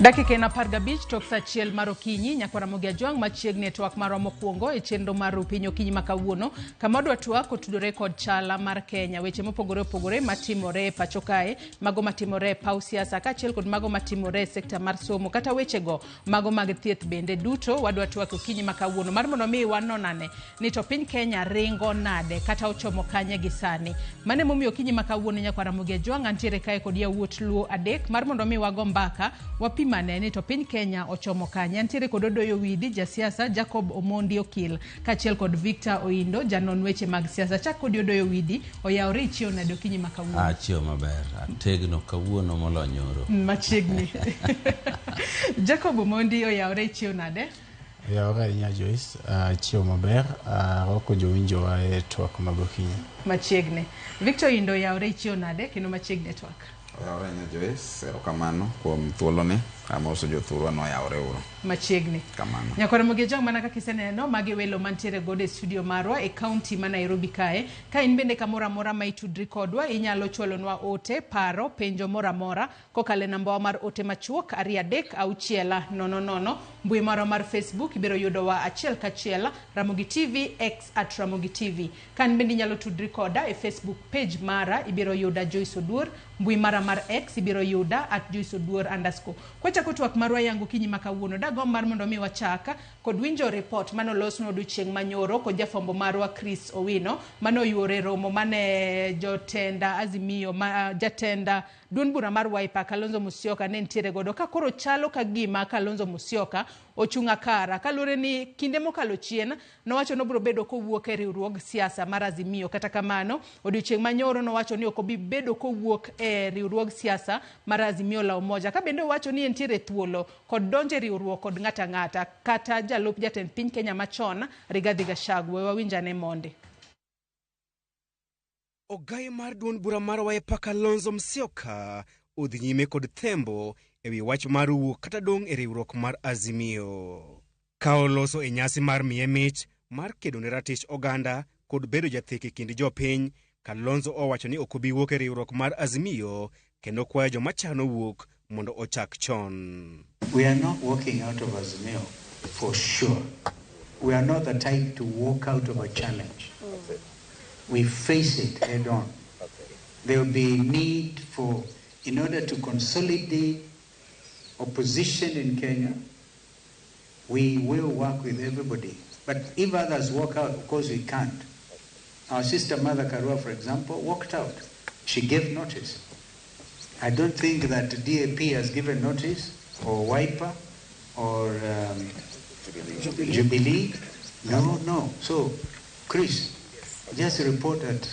Dakika en 15 tok saa 1 mar okinyi. Nyakwar Ramogi Ajwang' machiegni e twak marwa mokwongo e chenro mar Piny Okinyi ma kawuono, kama wadwa twak otudore kod chala mar Kenya, weche mopogore opogore matimore e pacho kae, mago matimore e paw siasa kaachiel kod mago matimore e sekta mar somo kata wechego mago mag thieth bende duto wadwa twak okinyi ma kawuono mar mondo mi wanonane ni to piny Kenya ringo nade kata ochomo kanye gi sani. Mano emomiyo okinyi ma kawuono, Nyakwar Ramogi Ajwang', antiere kae kod yawuot Luo adek mar mondo mi wago mbaka wapimane ni to piny Kenya ochomo kanye. Antiere kod Odoyo Widi, jasiasa, Jacob Omondi Okil kaachiel kod Victor Oindo, janon weche mag siasa. Chak kodi Odoyo Widi, oyawore, ichiew nade okinyi ma kawuono? Achiew maber, ategno kawuono molo nyoro. Machiegni. Jacob Omondi, oyawore, ichiew nade? Oyawore ahinya, Joyce, achiew maber, arwako jowinjowa e twak mag okinyi. Machiegni. Victor Oindo, oyawore, ichiew nade kendo machiegni e twak? Oyawore ahinya, Joyce, erokamano kuom thuoloni. Amoso jothurwa noyawore uru. Machiegni. Kamano. Nyakwar Ramogi Ajwang', mana kaka iseneno, magi welo mantiere godo e studio marwa e kaunti ma Nairobi kae. Ka in bende kamoro amora ma itudri kodwa, inyalo chwalonwa ote, paro, penjo moro amora kokalo e nambawa mar ote machuok 23600. Mbui marwa mar Facebook ibiro yudowa achiel kachiel, Ramogi TV, X @RamogiTV. Ka in bende inyalo tudri koda e Facebook page mara, ibiro yuda Joyce Oduor. Mbui mara mar X ibiro yuda @JoyceOduor_. Kwachako twak marwa yango okinyi ma kawuono, dagomb mar mondo mi wachak kod winjo report mane olosnwa odiochieng' manyoro kod jafwambo marwa Chris Owino, mane oyuore romo mane jotenda Azimio ma jatenda duond bura mar Wiper Kalonzo Musyoka ne nitiere godo, ka koro chalo ka gima Kalonzo Musyoka ochung' akara kaluwore ni kinde mokalo chien nowacho ni obiro bedo kowuok e riwruog siasa mar Azimio. Kata kamano, odiochieng' manyoro nowacho ni ok obi bedo kowuok e riwruog siasa mar Azimio la Umoja, ka bende owacho ni entiere thuolo kod donjo e riwruok kod ng'ato ang'ata kata jalup jatend piny Kenya machon Rigathi Gachagua. We wawinj ane mondi. Ogai mar duond bura mar Wiper Kalonzo Musyoka odhi nyime kod thembo ewi wach mar wuok kata dong' e riwruok mar Azimio. Ka oloso e nyasi mar miye mich mar kedo ne ratich oganda kod bedo jathek e kind jopiny, Kalonzo owacho ni ok obi wuok e riwruok mar Azimio kendo kwayo joma chano wuok mondo ochak chon. We are not walking out of Azimio for sure. We are not the type to walk out of a challenge. We face it head on. There will be need for, in order to consolidate opposition in Kenya, we will work with everybody. But if others walk out, of course we can't. Our sister Mother Karua, for example, walked out. She gave notice. I don't think that DAP has given notice, or Wiper, or Jubilee. No. So, Chris, just report that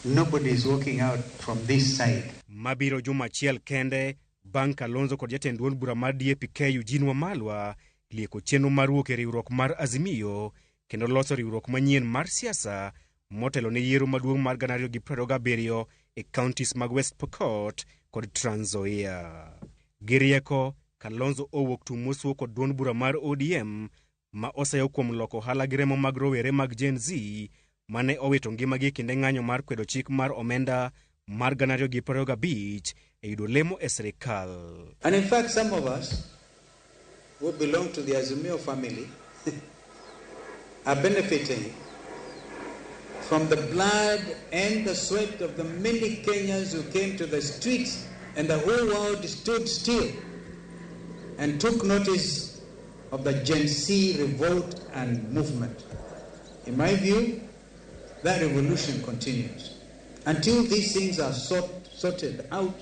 nobody is walking out from this side. Mabiro juma achiel kende bang' Kalonzo kod jatend duond bura mar DAP-K Eugene Wamalwa lieko chenro mar wuok e riwruok mar Azimio kendo loso riwruok manyien mar siasa motelo ne yiero maduong' mar 2027 e counties mag West Pokot kod Trans Nzoia. Gi rieko, Kalonzo owuok tung' mosuo kod duond bura mar ODM ma oseyo kuom loko ohala gi remo mag rowere mag Gen Z mane owito ngimagi e kinde ng'anyo mar kwedo chik mar omenda mar 2025 e yudo lemo e sirikal. And in fact, some of us who belong to the Azimio family are benefiting from the blood and the sweat of the many Kenyans who came to the streets, and the whole world stood still and took notice of the Gen Z revolt and movement. In my view, that revolution continues. Until these things are sorted out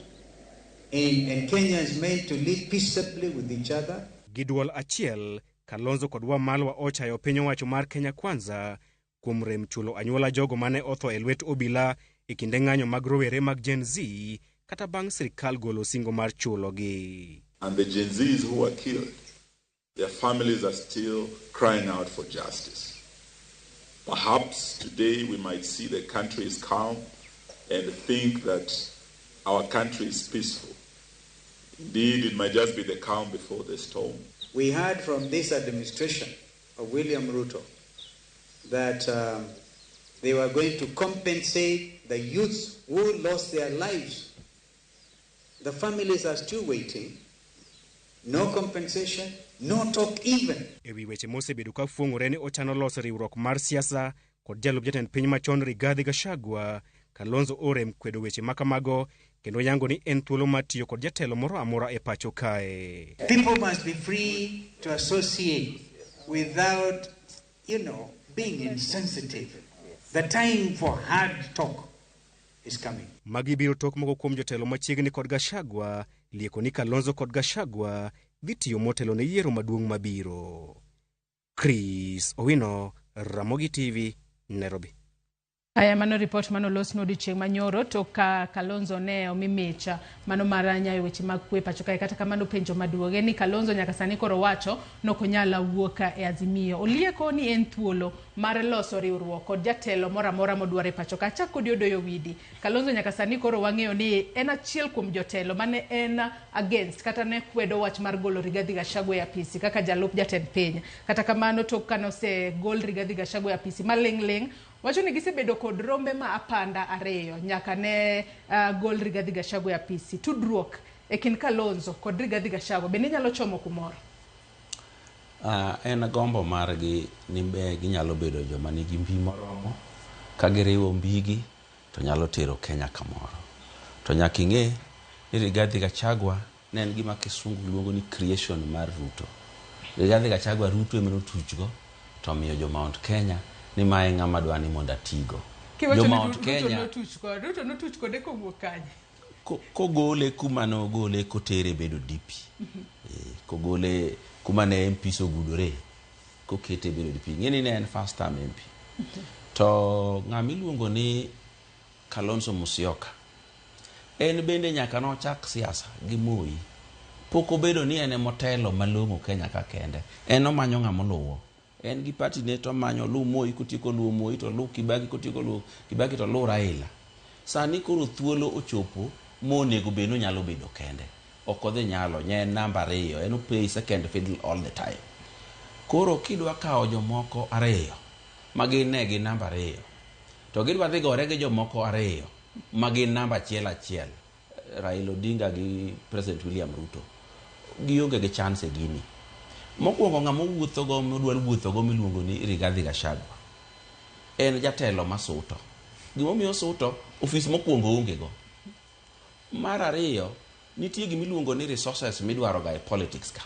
and Kenya is made to live peaceably with each other. Gi duol achiel, Kalonzo kod Wamalwa ochayo piny owacho mar Kenya Kwanza kuom rem chulo anyuola jogo mane otho e lwet obila e kinde ng'anyo mag rowere mag Gen Z kata bang' sirikal golo singo mar chulogi. And the Gen Zs who were killed, their families are still crying out for justice. Perhaps today we might see the country is calm and think that our country is peaceful. Indeed, it might just be the calm before the storm. We heard from this administration of William Ruto that they were going to compensate the youths who lost their lives. The families are still waiting. No compensation, no talk even. E wi weche mosebedo ka fuong'ore ni ochano loso riwruok mar siasa kod jalup jatend piny machon Rigathi Gachagua, Kalonzo orem kwedo weche makamago kendo yango ni en thuolo mar tiyo kod jatelo moro amora e pacho kae. People must be free to associate without being insensitive. The time for hard talk is coming. Magi biro tok moko kuom jotelo machiegni kod Gachagua lieko ni Kalonzo kod Gachagua dhi tiyo motelo ne yiero maduong' mabiro. Chris Owino, Ramogi TV, Nairobi. Aya, mano ripot manolosno odiochieng' manyoro tok ka Kalonzo ne omi mich mano mar nyayo weche mag kwe pacho kae. Kata kamano, penjo maduong' en ni Kalonzo nyaka sani koro wacho nok onyal wuok e Azimio. Olieko ni en thuolo mar loso riwruok kod jatelo moro amora modwaro e pacho ka. Achak kodi, Odoyo Widi. Kalonzo nyaka sani koro wang'eyo ni en achiel kuom jotelo mane en against kata ne kwedo wach mar golo Rigathi Gachagua e apisi kaka jalup jatend piny. Kata kamano, tok kanosegol Rigathi Gachagua e apisi maling' ling', wacho ni gisebedo kod rombe ma apanda ariyo nyaka ne gol Rigathi Gachagua e apisi. Tudruok e kind Kalonzo kod Rigathi Gachagua bende nyalo chomo kumoro? En gombo margi ni be ginyalo bedo joma nigi mbi moromo ka giriwo mbigi to nyalo tero Kenya kamoro. To nyaka ing'e ni Rigathi Gachagua ne en gima kisungu luongo ni creation mar Ruto. Rigathi Gachagua, Ruto ema notuchgo to omiyo jo Mount Kenya ni mae ng'ama dwa ni mondo atigo. Kiwacho Jo ni Mount Ruto Kenya notuch kode, Ruto notuch kode kowuok kanye? Kogole kuma nogole kotere bedo DP. Kogole kuma ne MPs ogudore kokete bedo DP. Ing'e ni ne en first term MP. To ng'ama iluongo ni Kalonzo Musyoka en bende nyaka nochak siasa gi Moi. Pok obedo ni en emotelo malong'o Kenya ka kende. En omanyo ng'ama oluwo. En gi party ne to omanyo oluw Moi, kotieko luwo Moi to oluw Kibaki, kotieko luwo Kibaki to oluw Raila. Sani koro thuolo ochopo monego bed ni onyalo bedo kende. Ok odhi nyalo, nye en namba 2, en o play second fiddle all the time. Koro kidwa kawo jomoko ariyo ma gin ne gin namba 2 to gidwa dhi gore gi jomoko ariyo ma gin namba achiel achiel, Raila Odinga gi President William Ruto, gionge gi chance e gini. Mokwongo, ng'ama owuothogo modwaro wuothogo miluongo ni Rigathi Gachagua en jatelo masuto. Gimomiyo osuto, ofis mokwongo oonge go. Mar ariyo, nitie gimiluongo ni resources midwaro ga e politics ka.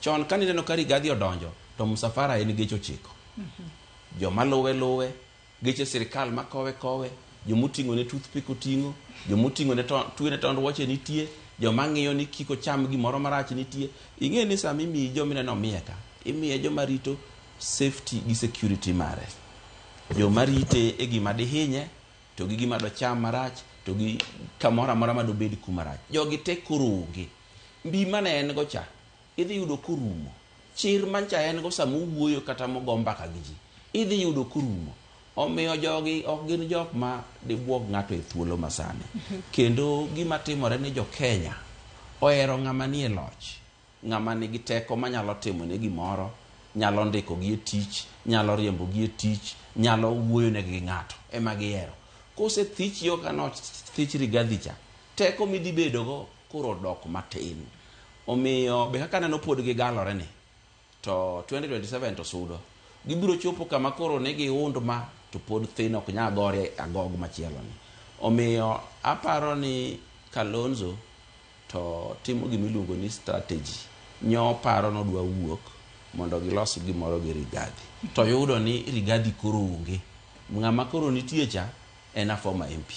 Chon ka nineno ka Rigathi odonjo to msafara en geche 9. Joma luwe luwe, geche sirikal makowe kowe, jomoting'o ne toothpick oting'o, jomoting'o ne tuene tond wuoche nitie, joma ng'iyo ni kik ocham gimoro marach nitie. Ing'e ni sama imiyi jomineno miye ka, imiye joma rito safety gi security mare. Joma rite e gima dihinye, to gi gima docham marach, to gi kamoro amora madobed kuma rach. Jogi te koro onge. Mbi mane en go cha, idhi yudo korumo. Chir mancha en go sama owuoyo kata mogo mbaka gi ji, idhi yudo korumo. Omiyo jogi ok gin jok ma dibuog ng'ato e thuolo masani. Kendo gima timore ni jo Kenya ohero ng'ama nie loch, ng'ama nigi teko manyalo timone gimoro, nyalo ndiko gi e tich, nyalo riembo gi e tich, nyalo wuoyo negi gi ng'ato, ema gihero. Kosethich yo ka nothich Rigathi cha, teko midhi bedogo koro dok matin. Omiyo be kaka aneno pod gigalore ni, to 2027 to sudo. Gibiro chopo kama koro ne giund ma to pod thin ok nyal gore agog machielo ni. Omiyo aparo ni Kalonzo to timo gimiluongo ni strategy. Nyo paro nodwa wuok mondo gilos gimoro gi Rigathi. To yudo ni Rigathi koro onge. Ng'ama koro nitie cha en a former MP.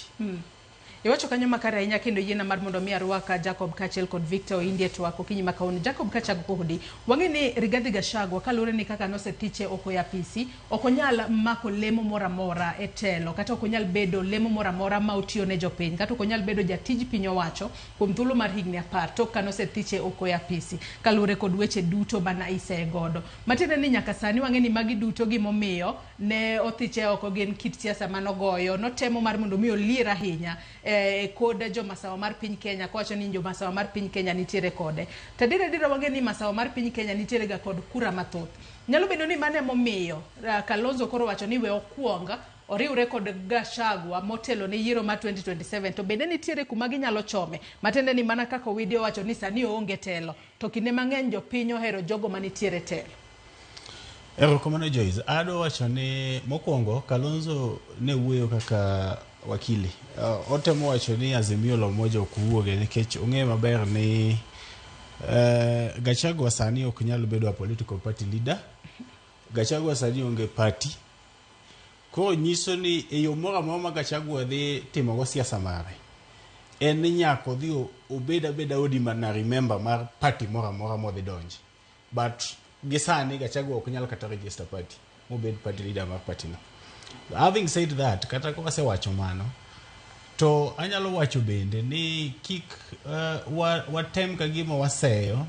Iwacho kanyo makare ahinya, kendo yiena mar mondo mi arwak Jacob kaachiel kod Victor Oindi e twak okinyi ma kawuono. Jacob, kachako kodi, wang'e ni Rigathi Gachagua kaluwore ni kaka nosethiche oko e apisi, ok onyal mako lemo moro amora e telo, kata ok onyal bedo lemo moro amora ma otiyo ne jopiny, kata ok onyal bedo jatij piny owacho kuom thuolo mar higni 10 tok kanosethiche oko e apisi, kaluwore kod weche duto mana isegodo. Matiende ni nyaka sani wang'e ni magi duto gimomiyo ne othiche oko gin kit siasa manogoyo. Notemo mar mondo mi olier ahinya kod jomasawa mar piny Kenya, kowacho ni jomasawa mar piny Kenya nitiere kode. To adier adiera wang'e ni masawa mar piny Kenya nitiere ga kod kura mathoth. Nyalo bedo ni mano emomiyo Kalonzo koro wacho ni we okuong oriwre kod Gachagua motelo ne yiero mar 2027 to bende nitiere kuma ginyalo chome matiende ni mana kaka Owidi owacho ni sani oonge telo to kinde mang'eny jopiny ohero jogo manitiere telo. Erokamano Joyce. Adwa wacho ni mokwongo Kalonzo ne wuoyo kaka wakili. Otemo wacho ni Azimio la Umoja ok wuoge nikech ong'eyo maber ni Gachagua sani ok nyal bedo a political party leader. Gachagua sani onge party. Koro nyiso ni e yo moro amora ma Gachagua dhi timogo siasa mare, en ni nyaka odhi obed abeda ordinary member mar party moro amora modhi donje. But gi sani Gachagua ok nyal kata register party mobed party leader mar party no. Having said that, kata ka wasewacho mano, to anyalo wacho bende ni kik watem ka gima waseyo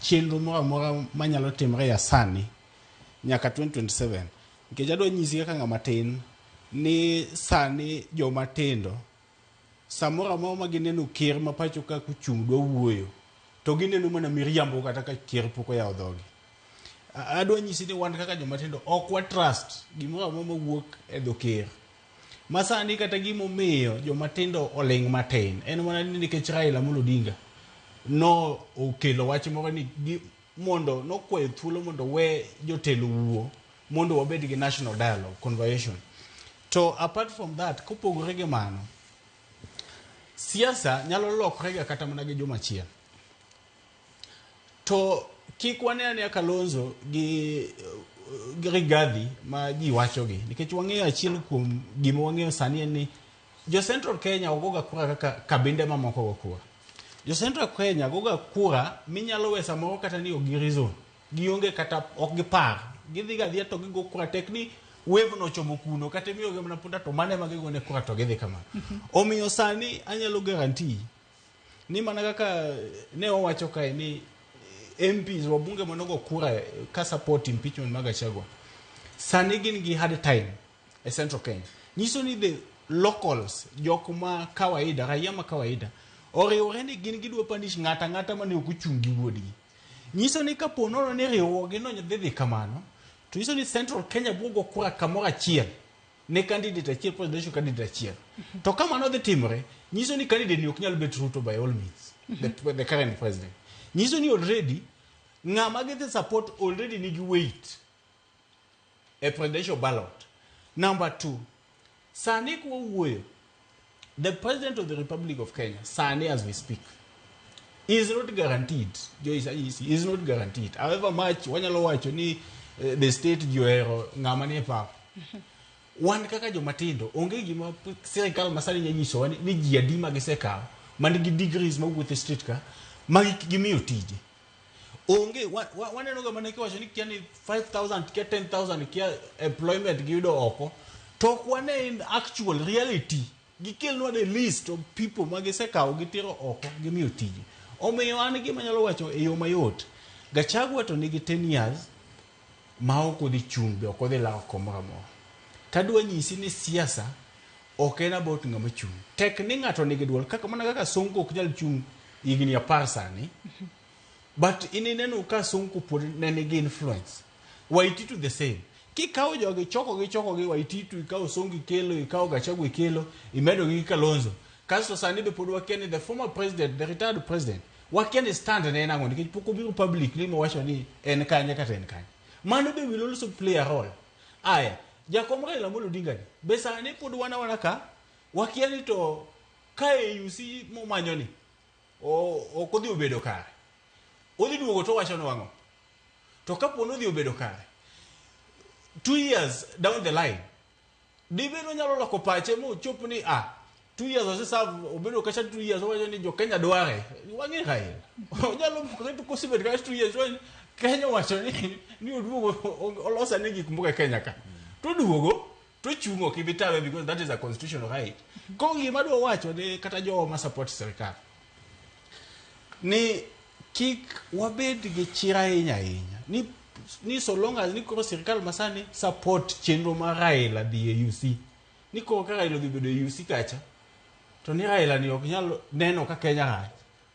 chenro moro amora manyalo timre ya sani nyaka 2027. Nikech adwa nyisi kaka ng'ama tin ni sani joma tindo samoro amora ma gineno ker ma pacho ka kochung' dwa wuoyo to gineno mana miriambo kata ka ker pok oyawo dhogi. Adwa nyisi ni wan kaka joma tindo ok wa trust gimoro amora mawuok e dho ker. Ma sani kata gimomiyo joma tindo oling' matin en mana ni nikech Raila Amolo Odinga no okelo wach moro ni mondo nokwayo thuolo mondo we jotelo wuo mondo wabed gi national dialogue conversation. To apart from that, kopogore gi mano, siasa nyalo lokore ga kata mana gi juma achiel. To kik wane anea Kalonzo gi Rigathi ma ji wachogi, nikech wang'eyo achiel kuom gima wang'eyo sani en ni jo Central Kenya ok goga kura kaka kabinde mamoko go kura. Jo Central Kenya goga kura minyalo we samoro kata ni ok gi reason, gionge kata ok gipar, gidhi ga adhiya to gigo kura tek ni wave no ochomo kuno kata imiyogi mana punda to mano ema gigone kura to gidhi kamano. Omiyo sani anyalo guarantee ni mana kaka ne owacho kae ni MPs wabunge manogo kura ka support impeachment mag Gachagua sani gin gi hard time e Central Kenya. Nyiso ni the locals, jok ma kawaida, raia ma kawaida oriwore ni gin gidwa punish ng'ata ang'ata mane ok ochung' gi wuodgi. Nyiso ni kapo nono ni riwruok gi no dhi dhi kamano, to nyiso ni Central Kenya biro go kura kamoro achiel ne candidate achiel, presidential candidate achiel. To ka mano dhi timore, nyiso ni candidate ni ok nyal bet Ruto by all means, the current president. Nyiso ni already ng'ama gidhi support already nigi weight e presidential ballot. Number two, sani kwa wuoyo, the president of the Republic of Kenya, sani as we speak, is not guaranteed. Joyce Ayisi is not guaranteed. However much wanyalo wacho ni the state johero ng'ama nie pap. Wan kaka jomatindo onge gima sirikal masani nyalo nyisowa ni ji adi ma gisekawo man gi degrees mawuotho e street ka ma gimiyo tije. Onge waneno ga mana kiwacho ni kia ni 5000 kia 10,000 kia employment giyudo oko to ok wane in actual reality gikelnwa the list of people ma gisekawo gitero oko gimiyo tije. Omiyo an gima anyalo wacho e yo mayot, Gachagua to nigi 10 years ma ok odhi chung' be ok odhi lawo kom moro amora. Tadwa nyisi ni siasa ok en about ng'ama chung'. Tek ni ng'ato nigi duol kaka mana kaka Sonko ok nyal chung' higni 10 sani. But in ineno ka Sonko pod ne nigi influence. Waititu the same. Kikawo jogi chokogi chokogi Waititu, ikawo Sonko ikelo, ikawo Gachagua ikelo, imedo gi Kalonzo. Kasto sani be pod wakia ni the former president, the retired president, wakia ni stand ne en ang'o nikech pok obiro publicly mowacho ni en kanye kata en kanye. Mano be will also play a role. Aya, jakom Raila Amolo Odinga ni be sani pod wan awana ka wakia ni to ka AUC momanyo ni ok odhi obedo kare. Odhi duogo to owacho nwang'o. To kapo ni odhi obedo kare, 2 years down the line, dibed onyalo loko pache mochop ni 2 years oseserve obedo kacha 2 years owacho ni jo Kenya dware. Wang'e Raila. Onyalo bukore to kosebet kacha 2 years to Kenya owacho ni oduogo olosa ne gik moko e Kenya ka. To oduogo to chung' ok ibi tame because that is a constitutional right. Koro gima adwa wacho ni kata jowa ma support sirikal ni kik wabed gi chir ahinya ahinya ni so long as ni koro sirikal masani support chenro mar Raila dhi e UC ni koro ka Raila odhi bedo e UC kacha to ni Raila ni ok nyal neno ka Kenya rach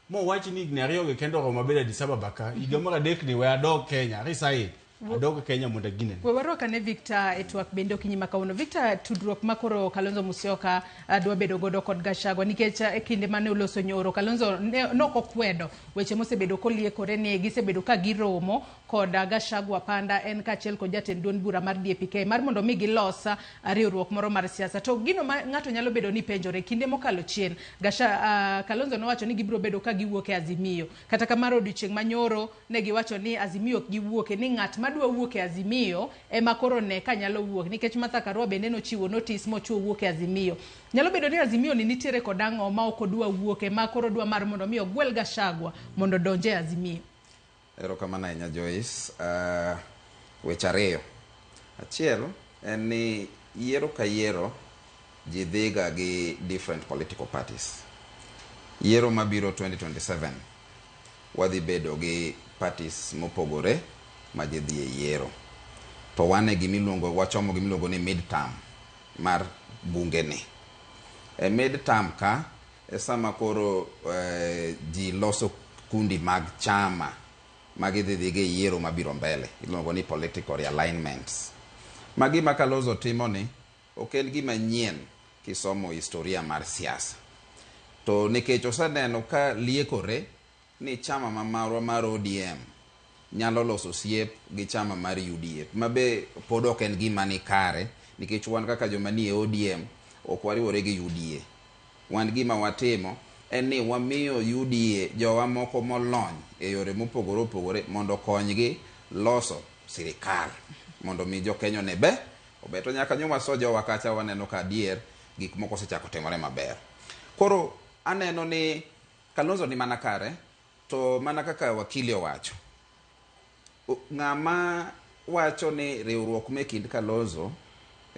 mowach ni higni ariyo gi kende oromo bedo Addis Ababa ka higa mar adek ni we adog Kenya resign. Adog Kenya mondo aginene. We warwak ane Victor e twak bende okinyi ma kawuono. Victor, tudruok ma koro Kalonzo Musyoka dwa bedo godo kod Gachagua nikech e kinde mane oloso nyoro Kalonzo ne ok okwedo weche mosebedo koliekore ni gisebedo ka giromo kod Gachagua panda en kaachiel kod jatend duond bura mar DAP-K mar mondo mi gilos riwruok moro mar siasa. To gino ma ng'ato nyalo bedo ni penjore kinde mokalo chien Kalonzo nowacho ni gibiro bedo ka giwuok e Azimio. Kata kamano odiochieng' manyoro ne giwacho ni Azimio ok giwuoke ni ng'at madwa wuok e Azimio ema koro ne ka nyalo wuok nikech Martha Karua bende nochiwo notice mochuo wuok e Azimio. Nyalo bedo ni Azimio ni nitiere kod ang'o ma ok odwa wuoke ma koro dwa mar mondo mi ogwel Gachagua mondo odonj e Azimio. Erokamano ahinya Joyce. Weche ariyo. Achiel en ni yiero ka yiero ji dhiga gi different political parties. Yiero mabiro 2027 wadhi bedo gi parties mopogore ma ji dhi e yiero. To wan e gimiluongo wachomo gimiluongo ni mid term mar bunge ni. E mid term ka e sama koro ji loso kundi mag chama ma gidhi dhigo e yiero mabiro mbele iluongo ni political realignments. Ma gima Kalonzo timo ni ok en gima nyien kisomo historia mar siasa. To nikech oseneno ka liekore ni chama ma marwa mar ODM nyalo loso osiep gi chama mar UDA ma be pod ok en gima ni kare nikech wan kaka joma nie ODM ok wariwore gi UDA. Wan gima watimo en ni wamiyo UDA jowa moko molony e yore mopogore opogore mondo okonygi loso sirikal mondo mi jokenya one be ober. To nyaka nyo waso jowa kacha waneno ka adier gik moko osechako timore maber. Koro aneno ni Kalonzo ni mana kare to mana kaka wakili owacho ng'ama wacho ni riwruok me kind Kalonzo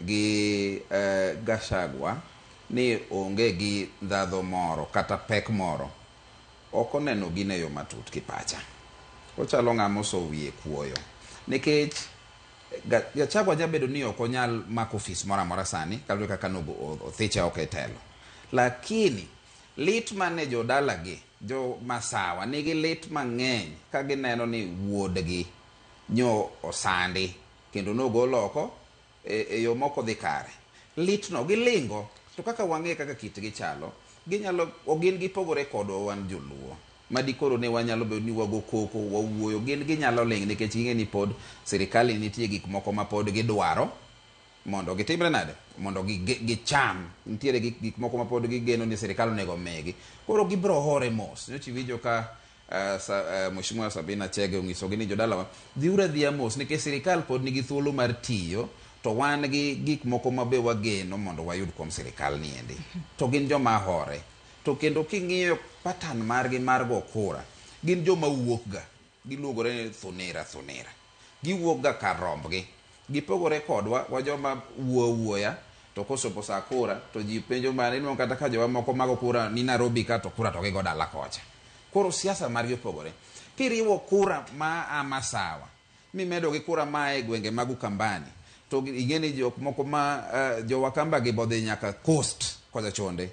gi Gachagua ni onge gi ndhadho moro kata pek moro ok oneno gino e yo matut kipacha. Ochalo ng'ama oso wiye kuoyo nikech Gachagua nyalo bedo ni ok onyal mako ofis moro amora sani kaluwore kaka nothiche oko e telo. Lakini lit mane jodalagi jo Masawa nigi lit mang'eny ka gineno ni wuodgi nyo osandi kendo nogol oko e yo mok odhi kare. Lit no gilingo to kaka wang'e kaka kitgi chalo ginyalo gin gipogore kodwa wan joluo ma dikoro ne wanyalo bedo ni wago koko wawuoyo gin ginyalo ling' nikech ging'e ni pod sirikal nitie gik moko ma pod gidwaro mondo gitimre nade mondo gicham nitiere gik moko ma pod gigeno ni sirikal onego omigi koro gibiro hore mos nyocha iwinjo ka Mheshimiwa Sabina Chege onyisogi ni jodalawa dhiuru adhiya mos nikech sirikal pod nigi thuolo mar tiyo to wan gi gik moko ma be wageno mondo wayud kuom sirikal ni endi to gin joma hore to kendo king'iyo pattern margi mar go kura gin joma wuok ga giluongore ni thunira thunira giwuok ga kar rombgi gipogore kodwa wa joma wuo wuoya to kochopo sa kura to ji penjo mana inwang'o kata ka jowa moko mago kura ni Nairobi ka to kura to gigo dala kocha koro siasa margi opogore kiriwo kura ma a Masawa mimedo gi kura ma e gwenge mag Ukambani to ing'e ni jok moko ma jo Wakamba gi bodhi nyaka coast kocha chonde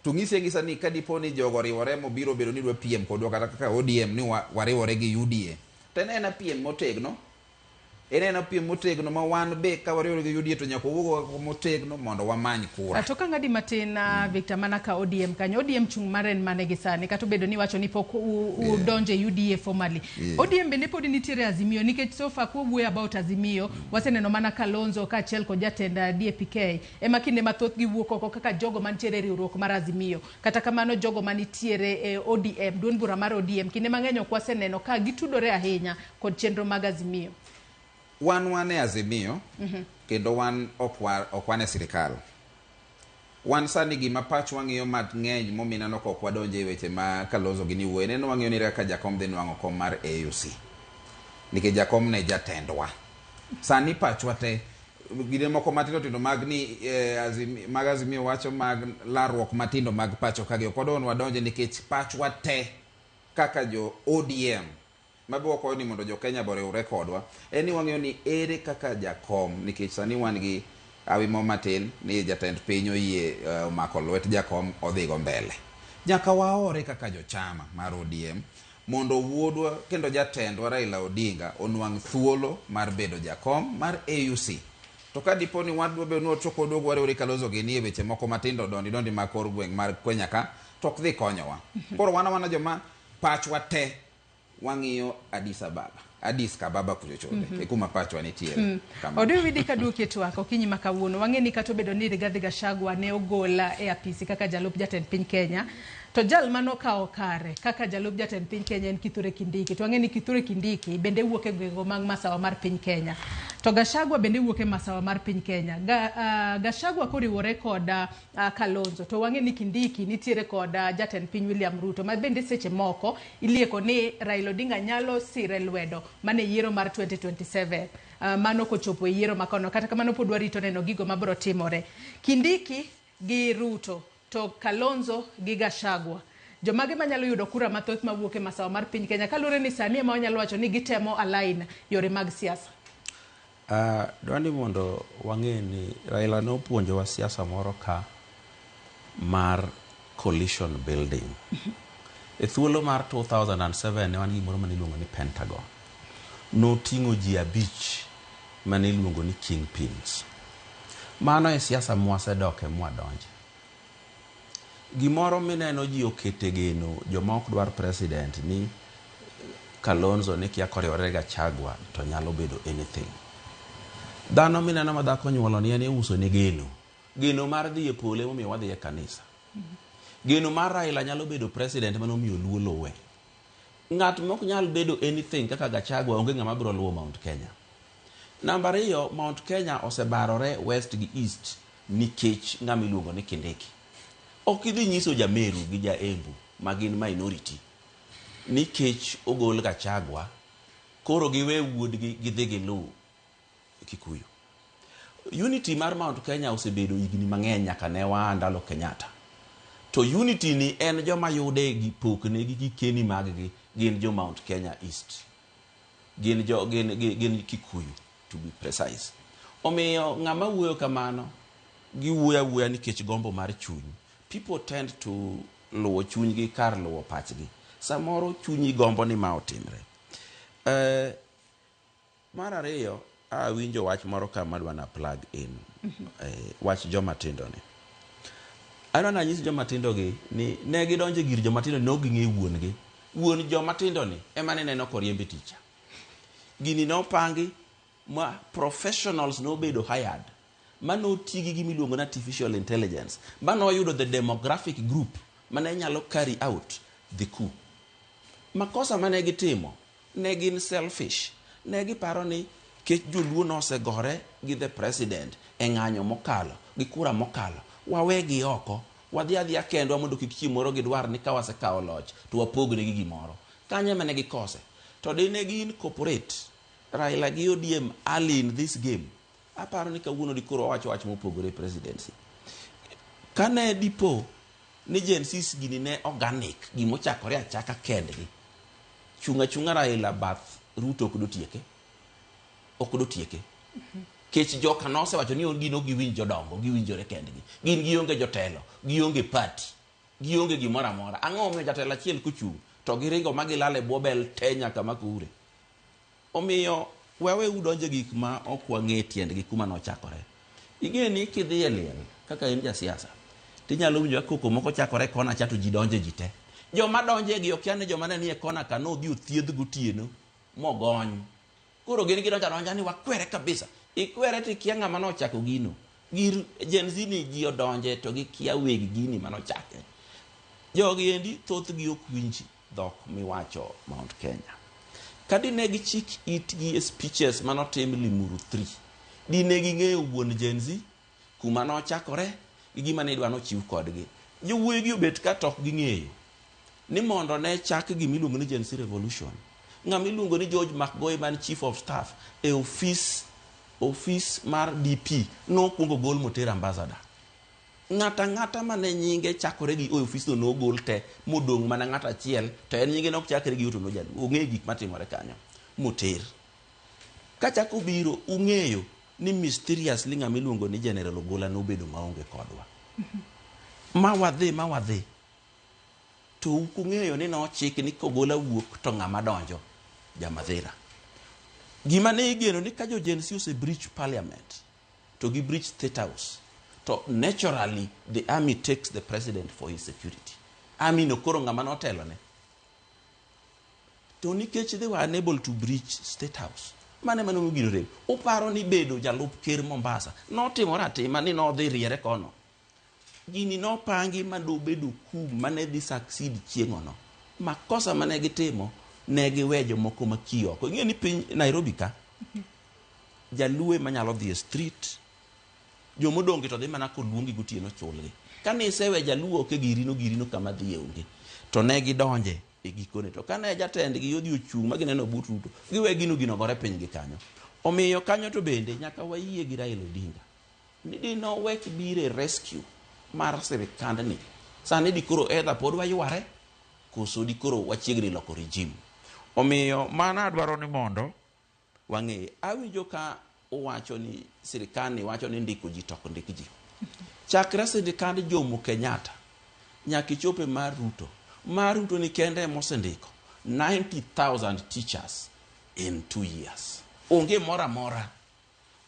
to ng'isi ang'isa ni ka dipo ni jogo oriwore mobiro bedo ni dwa piem kodwa kata kaka ODM ni wariwore gi UDA to en ena piem motegno en ena piem motegno ma wan be ka wariwore gi UDA to nyaka wawuog motegno mondo wamany kura. To ka ng'adi matin Victor mana ka ODM kanyo ODM chung' mare en mane gi sani kata obedo ni iwacho ni pok udonjo e UDA formally. ODM bende pod nitiere Azimio nikech so far kwawuoyo about Azimio waseneno mana Kalonzo kaachiel kod jatend DAP-K ema kinde mathoth giwuok oko kaka jogo mantiere e riwruok mar Azimio. Kata kamano jogo manitiere e ODM duond bura mar ODM kinde mang'eny ok waseneno ka gitudore ahinya kod chenro mag Azimio. Wan e Azimio kendo wan ok wan e sirikal. Wan sani gima pachwa ng'iyo mang'eny momiyo ineno ka ok wadonjo e weche ma Kalonzo gini wuoye neno wang'iyo ni kaka jakom dhi nwang'o kom mar AUC. Nikech jakom ne jatendwa. Sani pachwa te gine moko matindo tindo mag ni mag Azimio wacho mag larruok matindo mag pacho ka gi ok wadwa ni wadonje nikech pachwa te kaka jo ODM mabe wakwayo ni mondo jo Kenya be oriwre kodwa en ni wang'iyo ni ere kaka jakom nikech sani wan gi hawi mo matin ni jatend piny oyie omako lwet jakom odhigo mbele. Nyaka waore kaka jochama mar ODM Mondo wuodwa kendo jatendwa Raila Odinga onwang' thuolo mar bedo jakom mar AUC. To ka dipo ni wadwa bedo ni wachoko waduogo wariwore Kalonzo gini e weche moko matindo dondi dondi mag kor gweng' mar Kenya ka, to ok dhi konyowa. Koro wan awana joma pachwa te wang'iyo Addis Ababa. Addis Kababa kucho chonde. E kuma pachwa nitiere. Kamano. Odui widi kaduoki e twak okinyi ma kawuono. Wang'e ni kata obedo ni Rigathi Gachagua ne ogol e apisi kaka jalup jatend piny Kenya, to jal manokawo kare kaka jalup jatend piny Kenya en Kithure Kindiki. To wang'e ni Kithure Kindiki bende wuok e gwenge mag masawa mar piny Kenya. To Gachagua bende wuok e masawa mar piny Kenya. Gachagua koriwore kod Kalonzo, to wang'e ni Kindiki nitiere kod jatend piny William Ruto, ma bende seche moko ilieko ni Raila Odinga nyalo sire lwedo mane yiero mar 2027. Mano kochopo e yiero makono. Kata kamano pod warito neno gigo mabiro timore. Kindiki gi Ruto to Kalonzo gi Gachagua. Jomage manyalo yudo kura mathoth mawuok e masawa mar piny Kenya kaluwore ni sani ema wanyalo wacho ni gitemo align yore mag siasa. Dwa ni mondo wang'e ni Raila nopuonjowa siasa moro ka mar coalition building. E thuolo mar 2007 ne wan gi gimoro mane iluongo ni Pentagon. Noting'o ji 5 mane iluongo ni kingpins. Mano e siasa mwasedoke mwadonje. Gimoro mineno ji okete geno joma ok dwar president ni Kalonzo ni kia koriwore Gachagua to nyalo bedo anything. Dhano mineno ma dhako nyuolo ni en iuso ne geno. Geno mar dhi e polo emomiyo wadhi e kanisa. Geno mar Raila nyalo bedo president manomiyo Luo luwe. Ng'at mok nyal bedo anything kaka Gachagua onge ng'ama biro luwo Mount Kenya. Namba 2, Mount Kenya osebarore West gi East nikech ng'ama iluongo ni Kindiki. Ok idhi nyiso Jameru gi Jaembu ma gin minority nikech ogol Gachagua, koro giwe wuodgi gidhi giluw Kikuyu. Unity mar Mount Kenya osebedo higni mang'eny nyaka ne waa ndalo Kenyatta. To unity ni en joma yude gi pokne gi gikeni mag-gi gin jo Mount Kenya East. Gin jo gin gin Kikuyu to be precise. Omiyo ng'ama wuoyo kamano giwuoyo awuoya nikech gombo mar chuny. People tend to luwo chunygi kar luwo pachgi. Samoro chunyi gombo ni ma otimre. Mar ariyo, awinjo wach moro ka madwa na plug in. Wach joma tindo ni. Adwa nanyis joma tindo gi ni ne gidonjo gir joma tindo ne ok ging'eyo wuon gi. Wuon joma tindo ni ema ne neno koriembe ticha. Gini nopangi ma professionals nobedo hired. Ma noti gi gima iluongo ni artificial intelligence. Ma noyudo the demographic group mane nyalo carry out the coup. Makosa mane gitimo ne gin selfish. Ne giparo ni kech joluo nosegore gi the president e ng'anyo mokalo gi kura mokalo, wawegi oko, wadhi adhiya kendwa mondo kik chieng' moro gidwar ni ka wasekawo loch to wapognegi gimoro. Kanyo ema ne gikose. To dine gi incorporate Raila gi ODM early in this game, aparo ni kawuono dikoro wawacho wach mopogore e presidency. Kane dipo ni Gen Zs gini ne organic, gimochakore achaka kendgi, chung' achung'a Raila bath Ruto ok dotieke. Ok dotieke. Kech joka nosewacho ni gin ok giwinj jodongo, giwinjore kendgi. Gin gionge jotelo, gionge party, gionge gimoro amora. Ang'o momiyo jatelo achiel kochung' to giringo ma gilal e bwo bel te nyaka Makure. Omiyo wewe udonje gik ma ok wang'e tiendgi kuma nochakore. Ing'e ni kidhi e liel kaka in jasiasa, tinyalo winjo ka koko moko chakore e kona cha to ji donje ji te. Joma donje gi okia ni joma ne nie kona ka nodhi othiedh gotieno mogony. Koro gin gidonjo adonja ni wakwere kabisa. Ikwere to ikia ng'ama nochako gino. Gir Gen Z ni ji odonje to gikia weg gini manochake. Jogi endi thothgi ok winj dhok miwacho Mount Kenya. Ka dine gichik itgi e speeches manotim Limuru 3, dine ging'eyo wuon Gen Z, kuma nochakore, gi gima ne idwa nochiw kodgi. Jowuoyi gi obet ka to ok ging'eyo ni mondo ne chak gima iluongo ni Gen Z Revolution, ng'ama iluongo ni George McGoy man Chief of Staff e ofis mar DP nokwongo gol moter ambassador. Ng'ato ang'ata mane nyinge chakore gi o e ofisno nogol te modong' mana ng'ato achiel to en nyinge nok chakre gi o to nojaluo. Ong'eyo gik matimore kanyo moter. Kachako biro ung'eyo ni mysteriously ng'ama iluongo ni General Ogola nobedo maonge kodwa. Ma wadhi ma wadhi. To ukung'eyo ni nochik ni kogola wuok to ng'ama donjo Jamathira. Gima ne igeno ni ka jo Gen Z ose breach parliament to gi breach state house to naturally the army takes the president for his security. Army no koro ng'ama notelone. To nikech they were unable to breach state house. Mane mane gino rem. Uparo ni bedo jalup ker Mombasa notimore atima ni nodhi riere kono. Gini nopangi madobedo coup mane dhi succeed chieng'ono. Makosa mane gitimo ne giwe jomoko makiyo oko. Ing'e ni piny Nairobi ka jaluo ema nyalo dhi e street jomodong' to dhi mana koluongi gotieno chulgi. Kane isewe jaluo ok e girino girino kama dhiye onge. To ne gidonje e gikone. To kane jatendgi odhi ochung' ma gineno but Ruto, giwe gino gino gore piny gi kanyo. Omiyo kanyo to bende nyaka wayie gi Raila Odinga. Ni dinowek biro e rescue mar sirikandni. Sani dikoro either pod wayware koso dikoro wachiegni loko regime. Omiyo mano adwaro ni mondo wang'e. Awinjo ka uwacho ni sirikal ni wacho ni ndiko ji to ok ndik ji. Chakre sirikand Jomo Kenyatta nyaka ichope mar Ruto. Mar Ruto ni kende emosendiko 90,000 teachers in 2 years. Onge moro amora.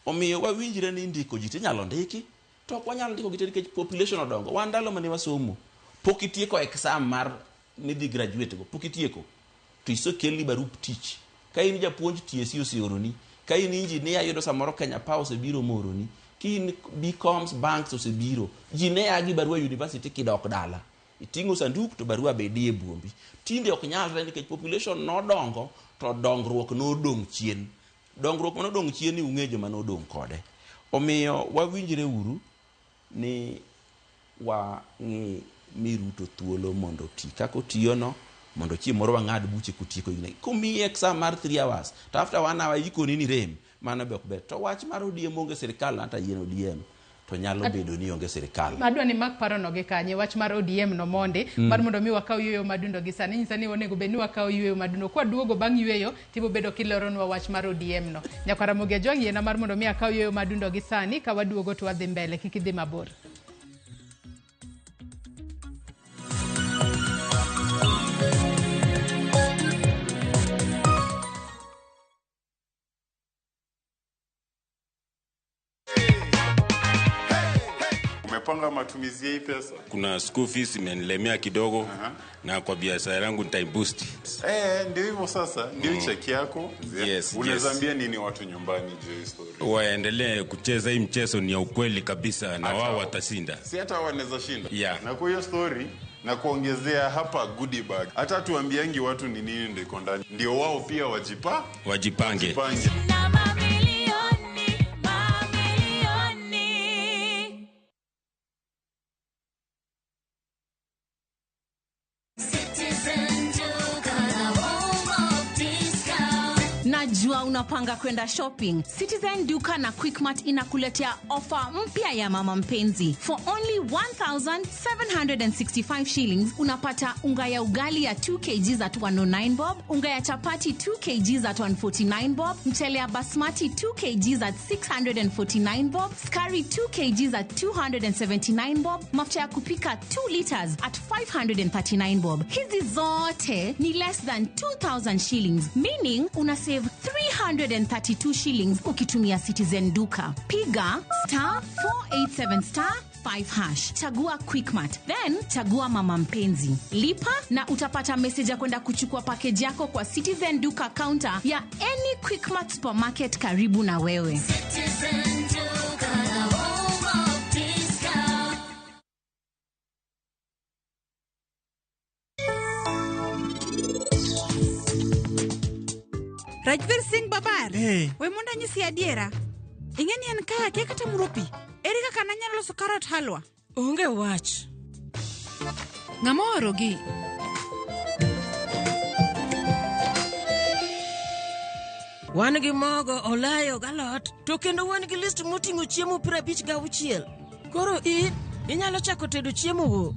Omiyo wawinjre ni ndiko ji tinyalo ndiki to ok wanyal ndiko gi te nikech population odongo. Wan ndalo mane wasomo pok itieko exam mar midhi graduate go pok itieko to isekelni barup tich. Ka in japuonj TSC oseoroni, ka in engineer yudo samoro Kenya Power osebiro mooroni, ka in BComs banks osebiro. Ji ne a gi barua university kidok dala. Iting'o sanduk to barua be die buombi. Tinde ok nyalre nikech population nodongo to dongruok nodong' chien. Dongruok manodong' chien ni ung'e joma nodong' kode. Omiyo wawinjre uru ni wang'i mi Ruto thuolo mondo oti kaka otiyono mondo chieng' moro wang'ad buche kotieko higni. Komiyi exam mar 3 hours to after 1 hour ikoni ni rem mano be ok ber. To wach mar ODM onge sirikal anta yien ODM to nyalo bedo ni onge sirikal. Adwa ni mak parono gi kanye wach mar ODM no mondi mar mondo mi wakaw yueyo madundo gi sani nyisa ni onego bed ni wakaw yueyo madundo kwa duogo bang' yueyo tibo bedo kileronwa wach mar ODM no. Nyakwar Ramogi Ajwang' yiena mar mondo mi akaw yueyo madundo gi sani ka waduogo to wadhi mbele kik idhi mabor. Umepanga matumizi ya hii pesa? Kuna school fees imenilemea kidogo na kwa biashara yangu nitaiboost. Ndio hivyo sasa, ndio cheki yako. Yes, Unaweza yes. ambia nini watu nyumbani juu ya story? Waendelee kucheza hii mchezo, ni ya ukweli kabisa na wao watashinda. Si hata wanaweza shinda. Yeah. Na kwa hiyo story na kuongezea hapa goodie bag. Hata tuambiangi watu ni nini ndio iko ndani. Ndio wao pia wajipange. Wajipange. Na mamilioni, mamilioni. Citizen Duka, the home of discount. Najua unapanga kwenda shopping. Citizen Duka na Quickmart inakuletea ofa mpya ya mama mpenzi. For only 1765 shillings unapata unga ya ugali ya 2 kg at 109 bob, unga ya chapati 2 kg at 149 bob, mchele ya basmati 2 kg at 649 bob, sukari 2 kg at 279 bob, mafuta ya kupika 2 liters at 539 bob. Hizi zote ni less than 2000 shillings, meaning una save 332 shillings ukitumia Citizen Duka. Piga star 487 star 5 hash, chagua Quickmart, then chagua mama mpenzi, lipa na utapata message ya kwenda kuchukua package yako kwa Citizen Duka counter ya any Quickmart supermarket karibu na wewe. Citizen Duka, the home of discount. Rajveer Singh Babar. Hey. We mondo anyisi adiera. Ing'e ni en kaya kia kata muro pi. Ere kaka nanyalo loso carrot halwa? Onge wach. Ng'ama oorogi? Wan gi mogo, olayo, galot, to kendo wan gi list moting'o chiemo 56. Koro in inyalo chako tedo chiemo go.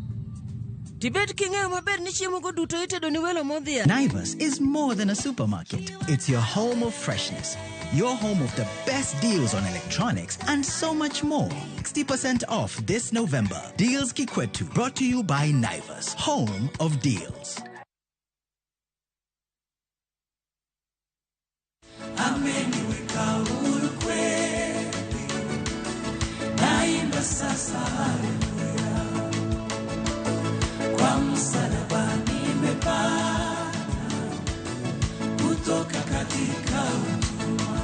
Tibed king'eyo maber ni chiemogo duto itedo ni welo modhial. Naivas is more than a supermarket. It's your home of freshness, your home of the best deals on electronics, and so much more. 60% off this November. Deals Kikwetu, brought to you by Naivas, home of deals. Ameniweka huru kweli, naimba sasa haleluya, kwa msalaba nimepata kutoka katika utumwa.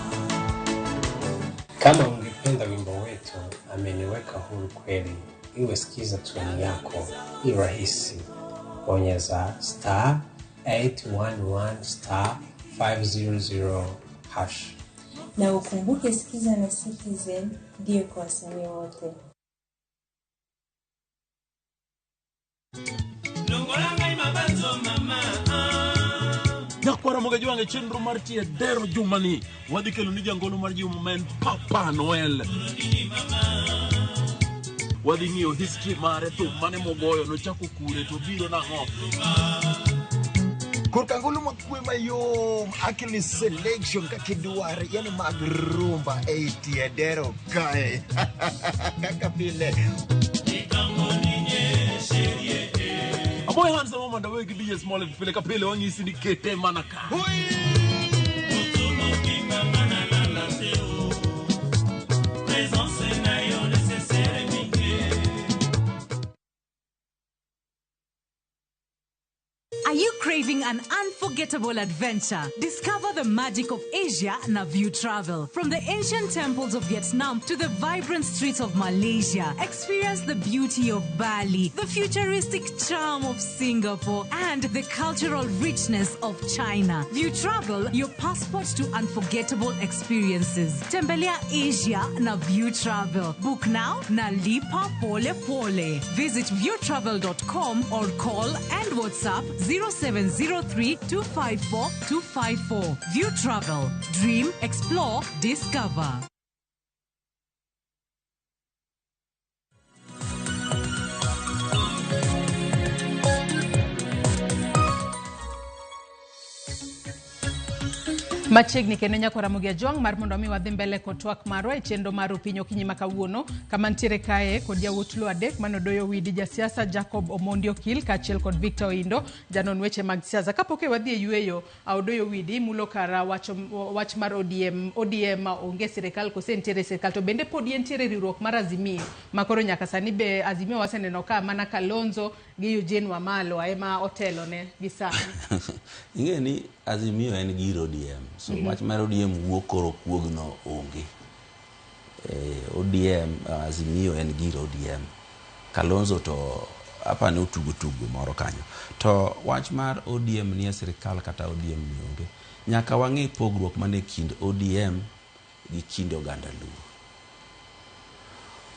Kama ungependa wimbo wetu Ameniweka Huru Kweli iwe sikiza tune yako, ni rahisi. Bonyeza star 811 star 500 hash. Na ukumbuke Sikiza na Citizen ndiyo kwa wasanii wote. Nyakwara moga jwang'e chenro mar tiyo dero jumani wadhi kelo ni jangolo mar juma ma en Papa Noel. Wadhi ng'iyo history mare, thum mane mogoyo, nochako kure to biro nang'o. Korka ngolo makwe mayom akili selection kaka idware yani mag rumba ei tie dero kae kaka pile. Aboy Hansa mama ndawe gi DJ Smollett pile ka pile wang'isi ni kete mana ka. Are you craving an unforgettable adventure? Discover the magic of Asia na View Travel. From the ancient temples of Vietnam to the vibrant streets of Malaysia, experience the beauty of Bali, the futuristic charm of Singapore, and the cultural richness of China. View Travel, your passport to unforgettable experiences. Tembelea Asia na View Travel. Book now na lipa pole pole. Visit viewtravel.com or call and WhatsApp 0703 254 254. View Travel. Dream, explore, discover. Machiegni kendo nyako Ramogi Ajwang' mar mondo mi wadhi mbele kod twak marwa e chenro mar Opiny Okinyi ma kawuono kama ntiere kae kod yawuot Luo adek manodoyo widi jasiasa Jacob Omondi Okil kaachiel kod Victor Oindo janon weche mag siasa. Kapok e wadhi e yweyo, Odoyo Widi mulo kara wach mar ODM. ODM onge sirikal kose ntiere sirikal to bende pod entiere riwruok mar Azimio ma koro nyaka sani be Azimio waseneno ka mana Kalonzo gi Eugene Wamalwa ema otelone gi sani. Ing'e ni Azimio en gir ODM. So wach mar ODM wuok koro kuogno onge. ODM, Azimio en gir ODM. Kalonzo to apani otugo tugo moro kanyo. To wach mar ODM nie sirikal kata ODM ni onge. Nyaka wang'e pogruok mane kind ODM gi kind oganda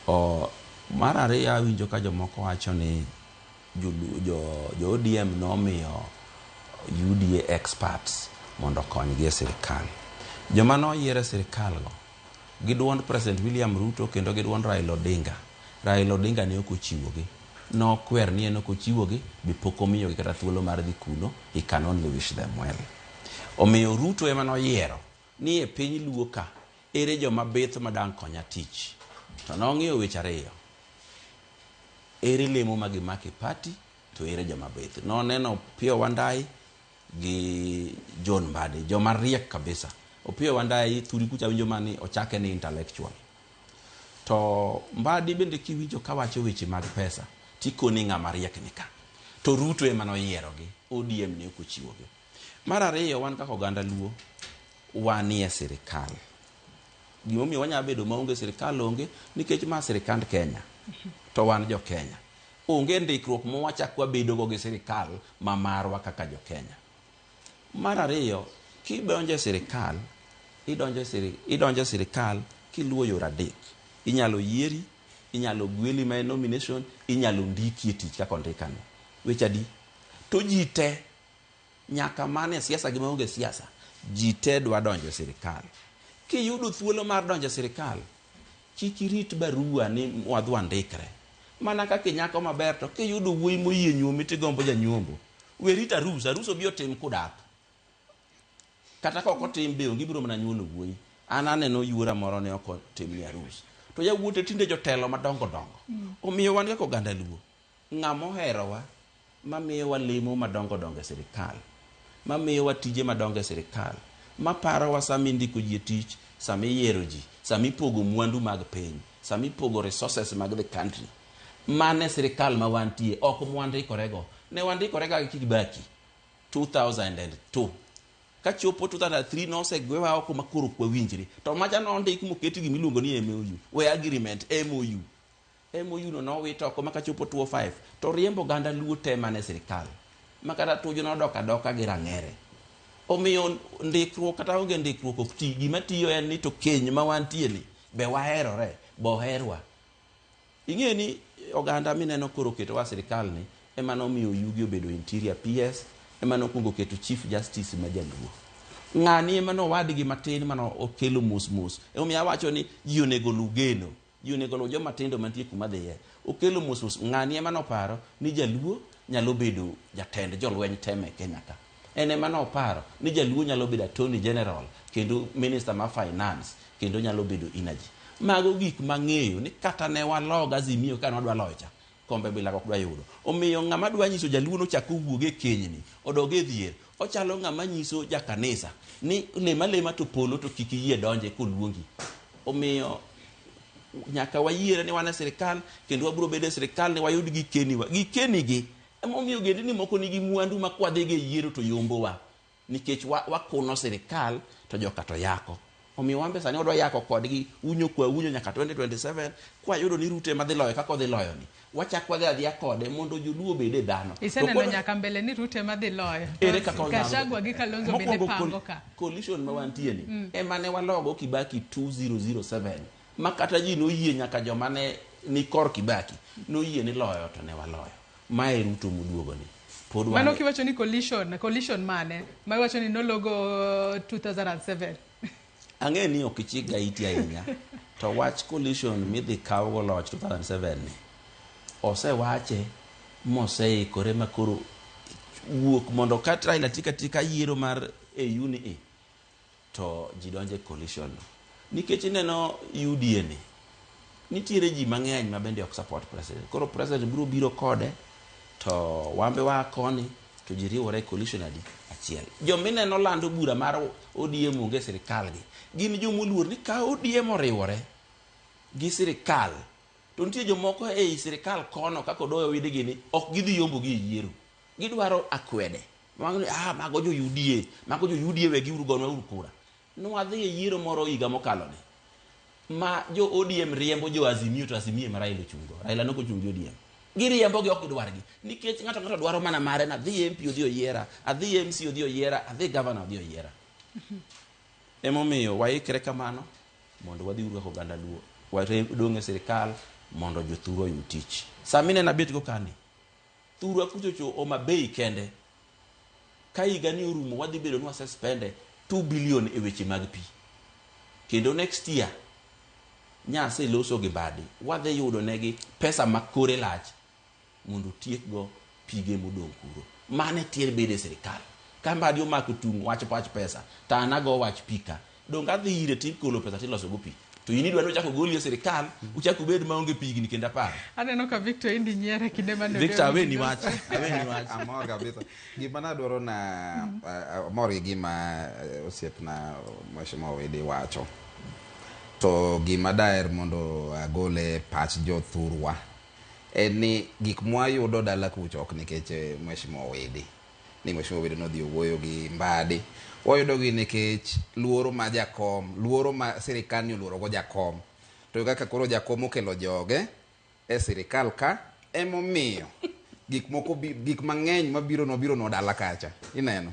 Luo. Mar ariyo awinjo ka jomoko wacho ni jo ODM nomiyo UDA experts mondo okonygi e sirikal. Joma noyier e sirikal go gi duond President William Ruto kendo gi duond Raila Odinga. Raila Odinga ne ok ochiwogi. Nokwer ni en ok ochiwogi be pok omiyogi kata thuolo mar dhi kuno. He can only wish them well. Omiyo Ruto ema noyiero ni e piny Luo ka ere joma bith madang' konya tich. To nong'iyo weche ariyo. Ere lemo ma gimako e party to ere joma bith. Noneno Opiyo Wandayi gi John Mbadi, joma riek kabisa. Opiyo Wandayi thuri kucha winjo mani ochake ni intellectual. To Mbadi bende kiwinjo kawacho weche mag pesa tikoni ng'ama riek ni ka. To Ruto ema noyierogi, ODM ne ok ochiwogi. Mar ariyo wan kaka oganda Luo wanie sirikal. Gimomiyo wanyalo bedo maonge sirikal onge nikech ma sirikand Kenya to wan jo Kenya. Onge ndikruok mawachak wabedogo gi sirikal ma marwa kaka jo Kenya. Mar ariyo, kidonjo e sirikal, idonjo e sirikal kiluwo yore adek. Inyalo yieri, inyalo gweli ma en nomination, inyalo ndiki e tich kaka ondikani. Weche adi? To ji te, nyaka mane siasa gi maonge siasa, ji te dwa donjo e sirikal. Kiyudo thuolo mar donjo e sirikal, kik irit barua ni wadhi wandikre. Mana kaka inyako maber to kiyudo wuoyi moyie nyuomi tigombo janyuombo. We rit arus, arus obi otim kudak. Kata ka ok otim be onge ibiro mana nyuolo wuoyi. An aneno yuora moro ne ok otimni arus. To yawuote tinde jotelo madongo dongo. Omiyo wan kaka oganda Luo, ng'ama oherowa mamiyowa lemo madongo dongo e sirikal, mamiyowa tije madongo e sirikal, maparowa sama indiko ji e tich, sama iyiero ji, sama ipogo mwandu mag piny, sama ipogo resources mag the country. Mane sirikal ma wantie, ok mwandikorego. Ne wandikorega gi Kibaki 2002. Kachopo 2003 nosegwewa oko ma koro ok wawinjre. To macha nondik moket gimiluongo ni MOU, we agreement MOU. MOU no nowit oko ma kachopo 2005 to riembo oganda Luo te mane sirikal. Ma kata Tuju nodok adoka gi rang'ere. Omiyo ndikruok kata onge ndikruok ok ti. Gima tiyo en ni to keny ma wantie ni be waherore, be oherwa. Ing'e ni oganda mineno koro oketowa sirikal ni ema nomiyo Oyugi obedo Interior PS, ema nokwongo oketo Chief Justice ma jaluo. Ng'ani ema nowadgi matin mane okelo mos mos. Emomiyo awacho ni ji onego oluw geno. Ji onego oluw joma tindo mantie kuma dhiye. Okelo mos mos. Ng'ani ema noparo ni jaluo nyalo bedo jatend jolweny te me Kenya ka. En ema noparo ni jaluo nyalo bedo Attorney General kendo Minister ma Finance kendo nyalo bedo Energy. Mago gik mang'eyo ni kata ne walog Azimio ka ne wadwa loyo cha, kombe bila ok dwa yudo. Omiyo ng'ama dwa nyiso jaluo nochak owuog e kenyni, odog e dhier, ochalo ng'ama nyiso jakanisa ni lem alema to polo to kik iyie donje koluongi. Omiyo nyaka wayiere ni wan e sirikal kendo wabiro bedo e sirikal ni wayud gikeniwa. Gikenigi emomiyo ogendni moko nigi mwandu ma kwadhigo e yiero to yombowa nikech wakuno sirikal to joka to yako. Omiyo wan be sani wadwa yako kodgi unyo kwa unyo nyaka 2027 kwayudo ni Ruto ema dhi loyo kaka odhi loyo ni. Wachak wadhi adhiya kode mondo joluo obed e dhano. To Iseneno koro- nyaka mbele ni Ruto ema dhi loyo. Ere kaka onyalo? Gachagua gi Kalonzo bende Mokwongo pango ka. Coalition ma wantie ni ema ne walogo Kibaki 2007 ma kata ji noyie nyaka joma ne ni kor Kibaki noyie ni loyo to ne waloyo. Mae Ruto moduogo ni. Pod wan Mano kiwacho ni coalition, coalition mane? Ma iwacho ni nologo 2007. Ang'e ni ok ichik ga iti ahinya to wach coalition midhi kawgo loch 2007 ni osewache moseikore ma koro wuok mondo ka Raila tika tika yiero mar AU ni e to ji donje coalition no. Nikech ineno UDA ni nitiere ji mang'eny ma bende ok support president. Koro president biro biro kode to wambe waa koni to ji riwore e coalition adi achiel. Jomineno lando bura mar ODM onge e sirikal gi gin jomoluor ni ka ODM oriwore gi sirikal to nitie jomoko ei sirikal kono kaka Odoyo Owidi gini ok gidhi yombo gi e yiero. Gidwaro akwede. Mago ni, ah, mago jo UDA, mago jo UDA we giuru gonwa uru kura. Nwadhi e yiero moro higa mokalo ni ma jo ODM riembo jo Azimio to Azimio ema Raila ochungo. Raila nok ochung' gi ODM. Giriembo gi ok gidwargi nikech ng'ato ng'ato dwaro mana mare na adhi MP odhi oyiera, adhi MC odhi oyiera, adhi governor odhi oyiera. Emomiyo waikre kamano mondo wadhi uru kaka oganda Luo. Wadong' e sirikal mondo jothuru oyud tich. Sama ineno abet go kani, thurwa kuchocho Homa Bay kende, ka higa ni orumo wadhi bedo ni wasespende 2 billion e weche mag pi. Kendo next year, nyaseloso gi Mbadi, wadhi yudo negi pesa ma kore lach mondo otiekgo pige modong' kuro. Mano e tiend bedo e sirikal. Ka Mbadi omako tung' wach wach pesa, to an ago wach pi ka. Donge adhi ire tikolo pesa tiloso go pi. To in idwa ni uchak ogoli e sirikal, uchak ubed maonge pi higni kendo 10. Aneno ka Victor Indi nyiere kinde mane Victor, Odoyo aweni Owidi wach. loso. Aweni wach. Amor kabisa. Gima nadwaro na amor gi gima osiepna Mheshimiwa Owidi wacho. To gima daher mondo agol e pach jothurwa en ni gik mwayudo dala kucha ok nikech Mheshimiwa Owidi. Ni Mheshimiwa Owidi nodhi owuoyo gi Mbadi. Wayudo gi nikech luoro ma jakom, luoro ma sirikal ni oluoro go jakom. To kaka koro jakom okelo joge e sirikal ka emomiyo gik moko gik mang'eny mabiro no biro no dala kacha. Ineno?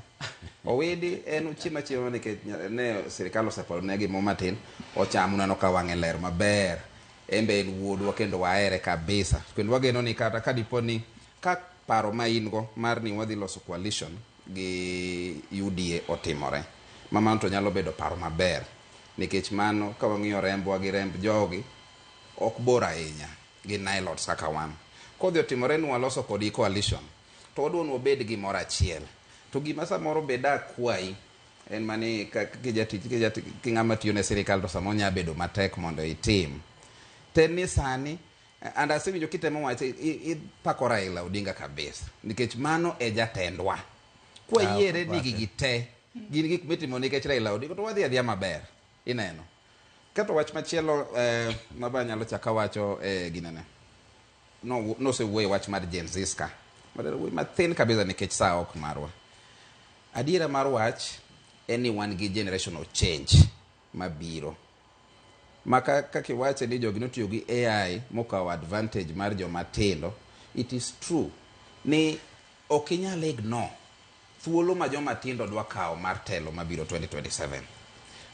Owidi en ochiemo achiema nikech ne sirikal oseparo ne gimo matin, ochamo uneno ka wang'e ler maber. En be en wuodwa kendo wahere kabisa. Kendo wageno ni kata ka dipo ni ka paro ma in go mar ni wadhi loso coalition gi UDA otimore, ma mano to nyalo bedo paro maber. Nikech mano ka wang'iyo rembwa gi remb jogi ok bor ahinya. gi Nilots kaka wan. Kodhi otimore ni waloso kodgi coalition, to wadwa ni wabed gimoro achiel. To gima samoro be dakwayi en mani ka kijatich ki ng'ama tiyo ne sirikal to samoro nyalo bedo matek mondo itim. To en ni sani and asewinjo kitemo wache ipako Raila Odinga kabisa nikech mano e jatendwa. Kwayiere ni gigi te gin gik mitimo nikech Raila Odinga to wadhi adhiya maber ineno. Kato wach machielo ma be anyalo chako awacho ginene nosewuoye wach mar Gen Z ka wuoyi mathin kabisa nikech saa ok marwa. Adiera mar wach en ni wan gi generational change mabiro ma kaka iwache ni jogi notiyo gi AI mokawo advantage mar joma tindo. It is true ni ok inyal ignore thuolo ma joma tindo dwa kawo mar telo mabiro 2027.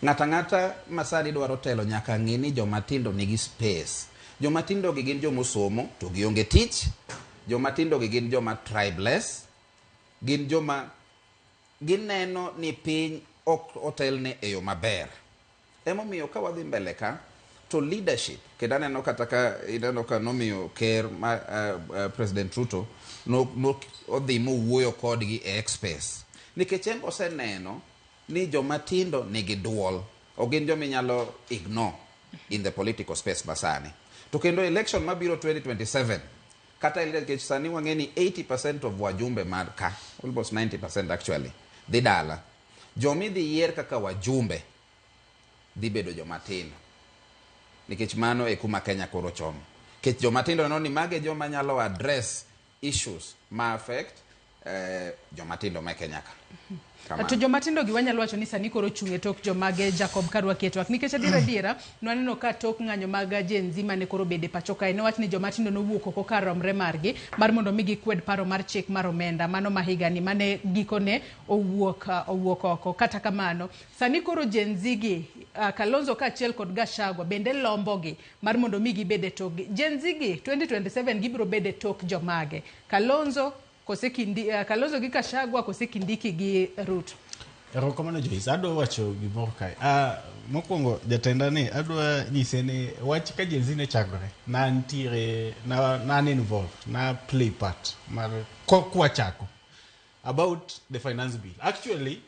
Ng'ato ang'ata ma sani dwaro telo nyaka ng'e ni joma tindo nigi space. Joma tindo gi gin jomosomo to gionge tich. Joma tindo gi gin joma tribeless. Gin joma gineno ni piny ok otelne e yo maber. Emomiyo ka wadhi mbele ka to leadership kendo aneno kata ka ineno ka nomiyo ker ma President Ruto no odhi mowuoyo kodgi e X space nikech en oseneno ni joma tindo nigi duol, ok gin joma inyalo ignore in the political space masani. To kendo election mabiro 2027 kata nikech sani wang'e ni 80% of wajumbe mar ka, almost 90% actually, dhi dala. Jomidhi yier kaka wajumbe dhi bedo joma tindo nikech mano e kuma Kenya koro chomo. Nikech joma tindo neno ni mage joma nyalo address issues ma affect joma tindo ma Kenya ka. Kamano. To joma tindo gi wanyalo wacho ni sani koro chung' e tok jomage Jacob karwaki e twak nikech adiera adiera nwaneno ka tok ng'anyo mag Gen Z mane koro bede pacho kae nowach ni joma tindo nowuok oko kar romre margi mar mondo mi gikwed paro mar chik mar omenda mano ma higani mane gikone owuok oko. Kata kamano sani koro Gen Z gi Kalonzo kaachiel kod Gachagua bende lombogi mar mondo mi gibed e tokgi. Gen Z gi 2027 gibiro bedo e tok jomage? Kalonzo kose Kalonzo gi Gachagua kose Kindiki gi Ruto? Erokamano Joyce, adwa wacho gimoro kae. Mokwongo jatenda ni adwa nyise ni wach ka Gen Z ne chakore, na nitiere, na an involved, na play part mar kwachako about the finance bill. Actually,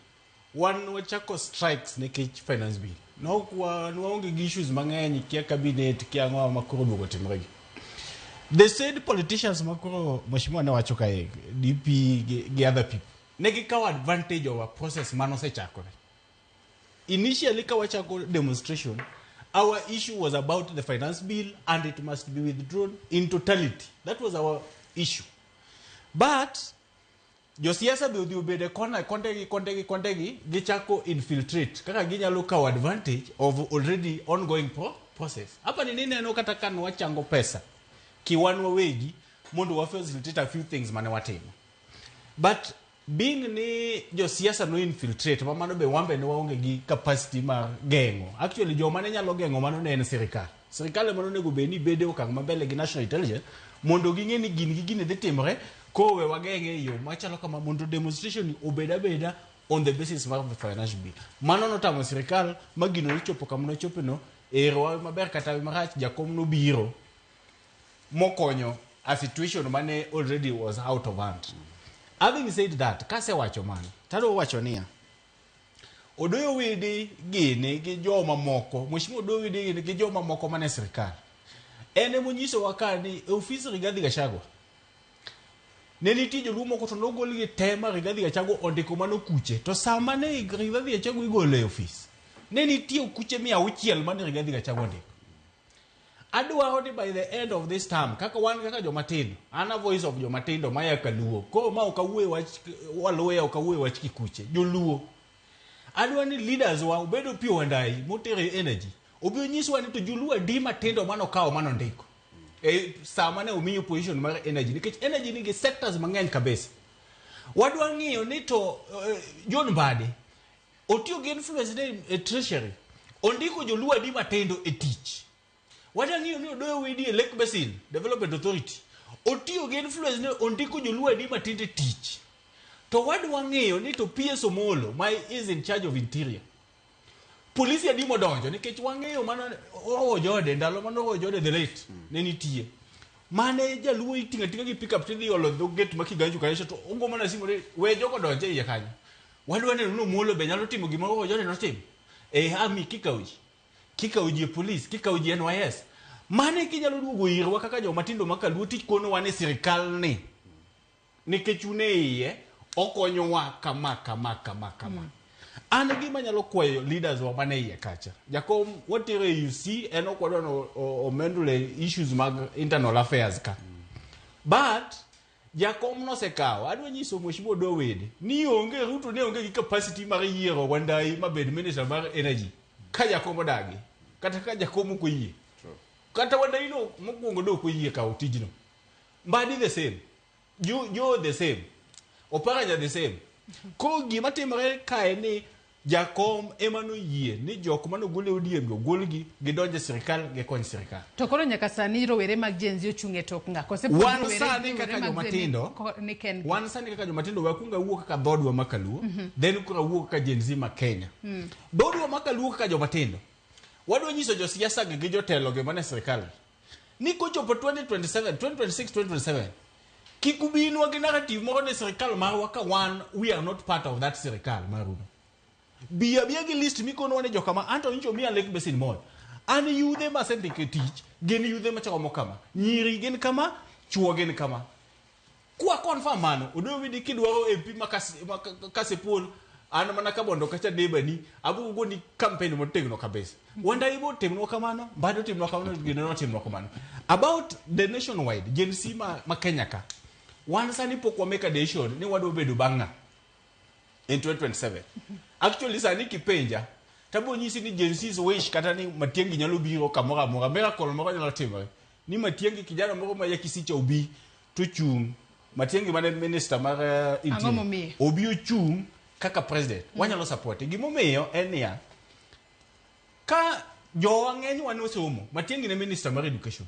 wan wachako strikes nikech finance bill. Nok waonge gi issues mang'eny kia cabinet kia ang'o ma koro duogo timre gi. The said politicians ma koro mheshimiwa ne wacho kae, DP gi other people, ne gikawo advantage of a process manosechakore. Initially ka wachako demonstration, our issue was about the finance bill and it must be withdrawn in totality. That was our issue. But josiasa be odhi obedo e kona konde gi gichako infiltrate kaka ginyalo kawo advantage of already ongoing process. Hapa ni nineno kata ka nwachango pesa kiwan wawegi mondo wa facilitate a few things mane watimo. But being ni josiasa no infiltrate ma mano be wan be ne waonge gi capacity mar geng'o. Actually joma ne nyalo geng'o mano ne en sirikal. Sirikal ema nonego bed ni bedo e okang' mambele gi national intelligence mondo ging'e ni gini gi gini dhi timore kowe wageng'e e yo machalo kama mondo demonstration ni obed abeda on the basis mar the financial bill. Mano notamo sirikal ma gino nochopo kama nochope no ero maber kata marach jakom nobiro mokonyo a situation mane already was out of hand. Having said that, kasewacho mano, tadwa wacho niya, Odoyo Widi gini gi joma moko, Mheshimiwa Odoyo Widi gini gi joma moko mane sirikal. En emonyisowa ka ni e ofis Rigathi Gachagua ne nitie joluo moko to nogol gi te ma Rigathi Gachagua ondiko mano kuche to sama ne Rigathi Gachagua igolo e ofis ne nitie okuche 600 mane Rigathi Gachagua ondiko. Adwaro ni by the end of this term kaka wan kaka joma tindo an a voice of joma tindo maya kaluo koro ma ok awuoye wach waluya ok awuoye wach kikuche joluo adwa ni leaders wa obed Opiyo Wandayi motero energy obi onyiswa ni to joluo adi matindo manokawo manondiko e sama ne omiyo position mar energy nikech energy nigi sectors mang'eny kabisa wadwa ng'iyo ni to John Mbadi otiyo gi influence ne e treasury ondiko joluo adi matindo e tich wadwa ng'iyo ni Odoyo Widi e Lake Basin Development Authority otiyo gi influence ne ondiko joluo adi matindo e tich to wadwa ng'iyo ni to PS Omolo ma is in charge of interior polisi adi modonjo nikech wang'eyo mana Orowo Jode ndalo mane Orowo Jode the late ne nitie Mane jaluo iting'o ating'a gi pickup tidhi olo dho gate ma Kiganjo kanyo to ogo mana simu ni we jogo donj e iye kanyo. Wadwa neno ni Omolo be nyalo timo gima Ojore notimo. E army kikawo ji. Kikawo ji e police, kikawo ji e NYS. Mane kinyalo duogo irwa kaka joma tindo ma kaluo tikonowa ni sirikal ni nikech un e iye okonyowa kama kama kama kama. An gima nyalo kwayo leaders wa mane iye kacha. Jakom watero e UC en ok wadwa ni omendule issues mag internal affairs ka. But jakom nosekawo adwa nyiso Mheshimiwa Odwa Wede ni onge Ruto ne onge gi capacity mar yiero Wandayi mabed minister mar energy ka jakom odagi kata ka jakom ok oyie. Kata Wandayi no mokwongo ne ok oyie kawo tijno. Mbadi the same. Jo the same. Oparanya the same. Koro gima timore kae ni jakom ema noyie ni jok manogol e ODM go ogolgi gidonj e sirikal gikony sirikal. To koro nyaka sani rowere mag Gen Z ochung' e tok ng'a? Kose pod Wan rowere sani rowere kaka mag joma Gen Z tindo, ni kendgi? wan sani kaka joma tindo wakwong awuo kaka dhoodwa ma kaluo, then koro awuo kaka Gen Z ma Kenya. Dhoodwa ma kaluo kaka joma tindo, wadwa nyiso josiasa gi gi jotelo gi mane sirikal gi ni kochopo 2027, 2026, 2027 kik ubinwa gi narrative moro ni sirikal marwa ka wan we are not part of that sirikal maruno. Bi abiya gi list mikonowa ni jokama anto nyicho miya Lake Basin Mall. An yudhe masendiko e tich gin yudhe machalo kama. Nyiri gin kama, chuo gin kama. Kwa confirm mano, Odoyo Widi kidwaro MP ma Kasipul, an mana Kabondo kacha neighbor ni, abiro goni campaign motegno kabisa. Wandayi bo otimnwa kamano, Mbadi otimnwa kamano, gino notimnwa kamano. About the nationwide, Gen Z ma Kenya ka, wan sani pok wa make a decision ni wadwa bedo bang' ng'a in 2027. Actually sani kipenja, tabo nyisi ni Gen Z's wish kata ni Matiang'i nyalo biro kamoro amora, miracle moro nyalo timore. Ni Matiang'i kijana moro ma ya Kisicha obi to chung'. Matiang'i mane minister mar Ang'o interior. momiyo? Obi ochung' kaka president. Wanyalo support. Gimomiyo en niya, ka jowa ng'eny wan osomo, Matiang'i ne minister mar education.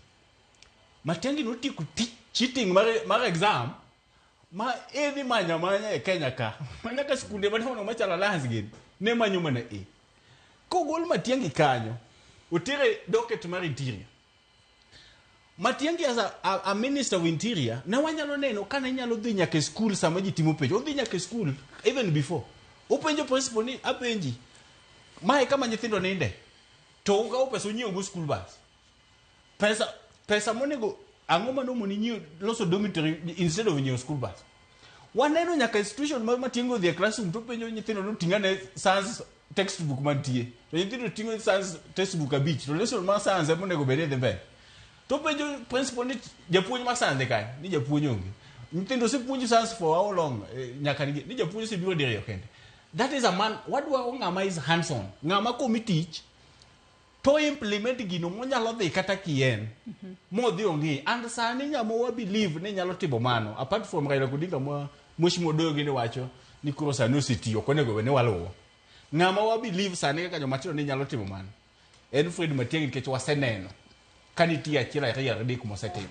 Matiang'i notieko cheating mar exam ma edhi manyo amanya e Kenya ka. Ma nyaka skunde madongo machalo Alliance gin ne manyo mana A. Kogol Matiang'i kanyo, otere docket mar interior. Matiang'i as a minister of interior, ne wanyalo neno ka ne nyalo dhi nyaka e school sama ji timo penj. Odhi nyaka e school even before. Openjo principal ni apenji, mae kama nyithindo ninde, to ukawo pesa unyiewo go school bus. Pesa monego ang'o manomoni nyiewo loso dormitory instead of nyiewo school bus. Waneno nyaka institution ma Matiang'i odhi e classroom to penjo nyithindo ni oting' ane science textbook mantie. To nyithindo ting'o science textbook 5 to lesson mar science ema onego bed ni dhi mbele. To penjo principal ni japuonj mar science ni kanye? Ni japuonj onge. Nyithindo osepuonj science for how long? Nyaka ni japuonj osebiro diriyo kende. That is a man, wadwaro ng'ama is hands on. Ng'ama komi tich to implement gino monyalo dhi kata kien. Modhi ong'i. And sani ng'ama wa believe ni nyalo timo mano apart from Raila Odinga ma Mheshimiwa Odoyo gini wacho ni koro sani osetiyo ok onego bed ni waluwo. Ng'ama wa believe sani kaka joma tindo ni nyalo timo mano en Fred Matiang'i nikech waseneno ka nitie achiel ariyo adek mosetimo.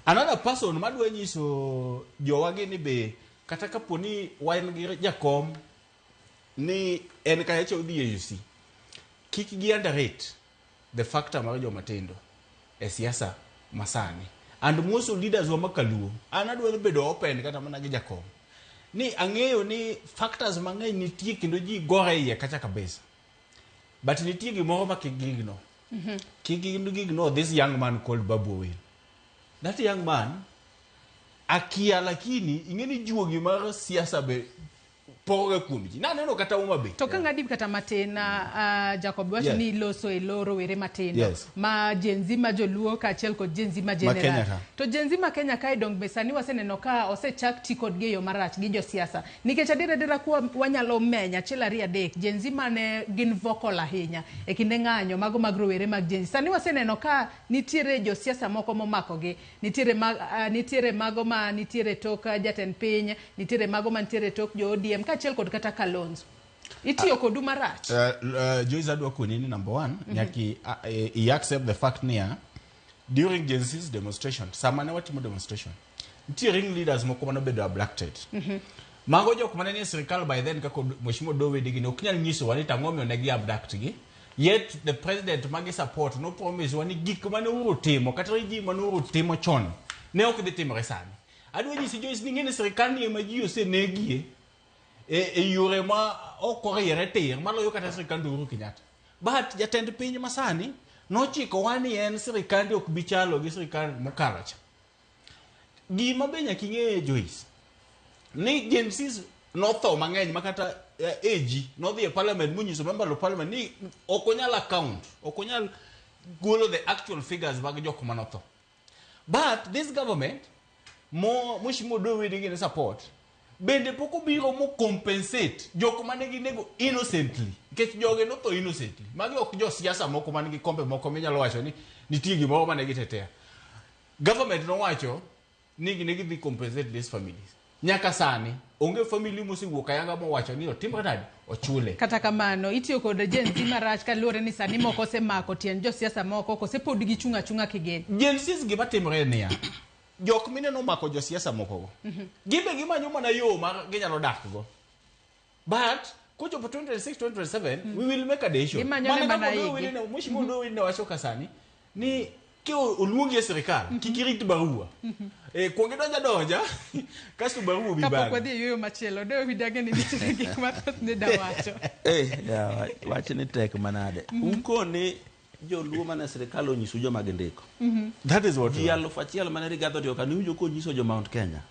Another person madwa nyiso jowagi ni be kata kapo ni wan gi jakom ni en kacha odhi e UC, kik gi underrate the factor mar joma tindo e siasa masani. And most of leaders wa makaluo, an adwaro bedo open kata mana gi jakom ni ang'eyo ni factors mang'eny nitie kendo ji gore iye kacha kabisa. But nitie gimoro ma kik gi-ignore. Kik gi-ignore this young man called Babu Owino. That young man akia lakini ing'e ni juogi mar siasa be poroga kuom ji. Naneno kata Homa Bay. To ka ng'adi kata matin, Jacob wacho ni iloso e lo rowere matindo ma Gen Z ma joluo kaachiel kod Gen Z ma Ma Kenya general. ka. To Gen Z ma Kenya kae dong be sani waseneno ka osechak ti kodgi e yo marach gi josiasa. Nikech adier adiera kwa wanyalo menyo achiel ariyo adek, Gen Z mane gin vocal ahinya e kinde ng'anyo mago mag rowere mag Gen Z. Sani waseneno ka nitiere josiasa moko momakogi. Nitiere nitiere mago ma nitiere tok jatend piny, nitiere mago ma nitiere tok jo ODM kaachiel kod kata Kalonzo. Itiyo kodu marach. Joyce adwa koni ni number one, nyaka i accept the fact niya, during Gen Z's demonstration, sama ne watimo demonstration, nitie ring leaders moko manobedo abducted. Mago jok mane nie sirikal by then kaka Mheshimiwa Odoo Wede gini ok nyal nyisowa ni tang'o omiyo ne gi abduct gi. Yet the president magi support no promise wa ni gik mane Uhuru timo kata regime mane Uhuru timo chon ne ok dhi timore sani. Adwa nyisi Joyce ni ng'eni sirikal ni ema ji osenegie e yore ma ok oriere tir maloyo kata sirikand Uhuru Kenyatta. But jatend piny masani nochikowa ni en sirikande ok bi chalo gi sirikal mokalo cha. Gima be nyaka ing'e Joyce ni Gen Zs notho mang'eny makata AG nodhi e parliament monyiso member of parliament ni ok onyal account, ok onyal golo the actual figures mag jok manotho. But this government mo Mheshimiwa Odoi Wede gine support bende pok obiro mo compensate jok mane ginego innocently nikech joge notho innocently. Magi ok josiasa moko man gi kombe moko minyalo wacho ni nitie gimoro mane gitetea. Government nowacho ni ne gidhi compensate these families. Nyaka sani onge family mosewuok ayanga mowacho ni otimre nade ochule. Kata kamano, itiyo kod Gen Z marach kaluwore ni sani moko osemako tiend josiasa moko kose pod gichung' achung'a kigen. Gen Zs gima timore en niya, jok mineno mako josiasa mokogo gin be gimanyo mana yo ma ginyalo dak go. But kochopo 2026 2027 we will make a decision. Gimanyo ne Mana mana kaka Odoi igi. Wede ne- Mheshimiwa Odoi Wede ne wacho ka sani ni ki oluongi e sirikal kik irit barua. Kuong idonja donja kasto barua bi Kapok bang'e. wadhi e yueyo machielo, Odoi Wede ang'e ni nitiere gik mathoth ne dawacho. Ya, wach ni tek manade. Ukoni joluo mane sirikal onyiso joma gindiko. That is what Ji 1,000 mane Rigathi otimo ka niwinjo konyiso jo Mount Kenya.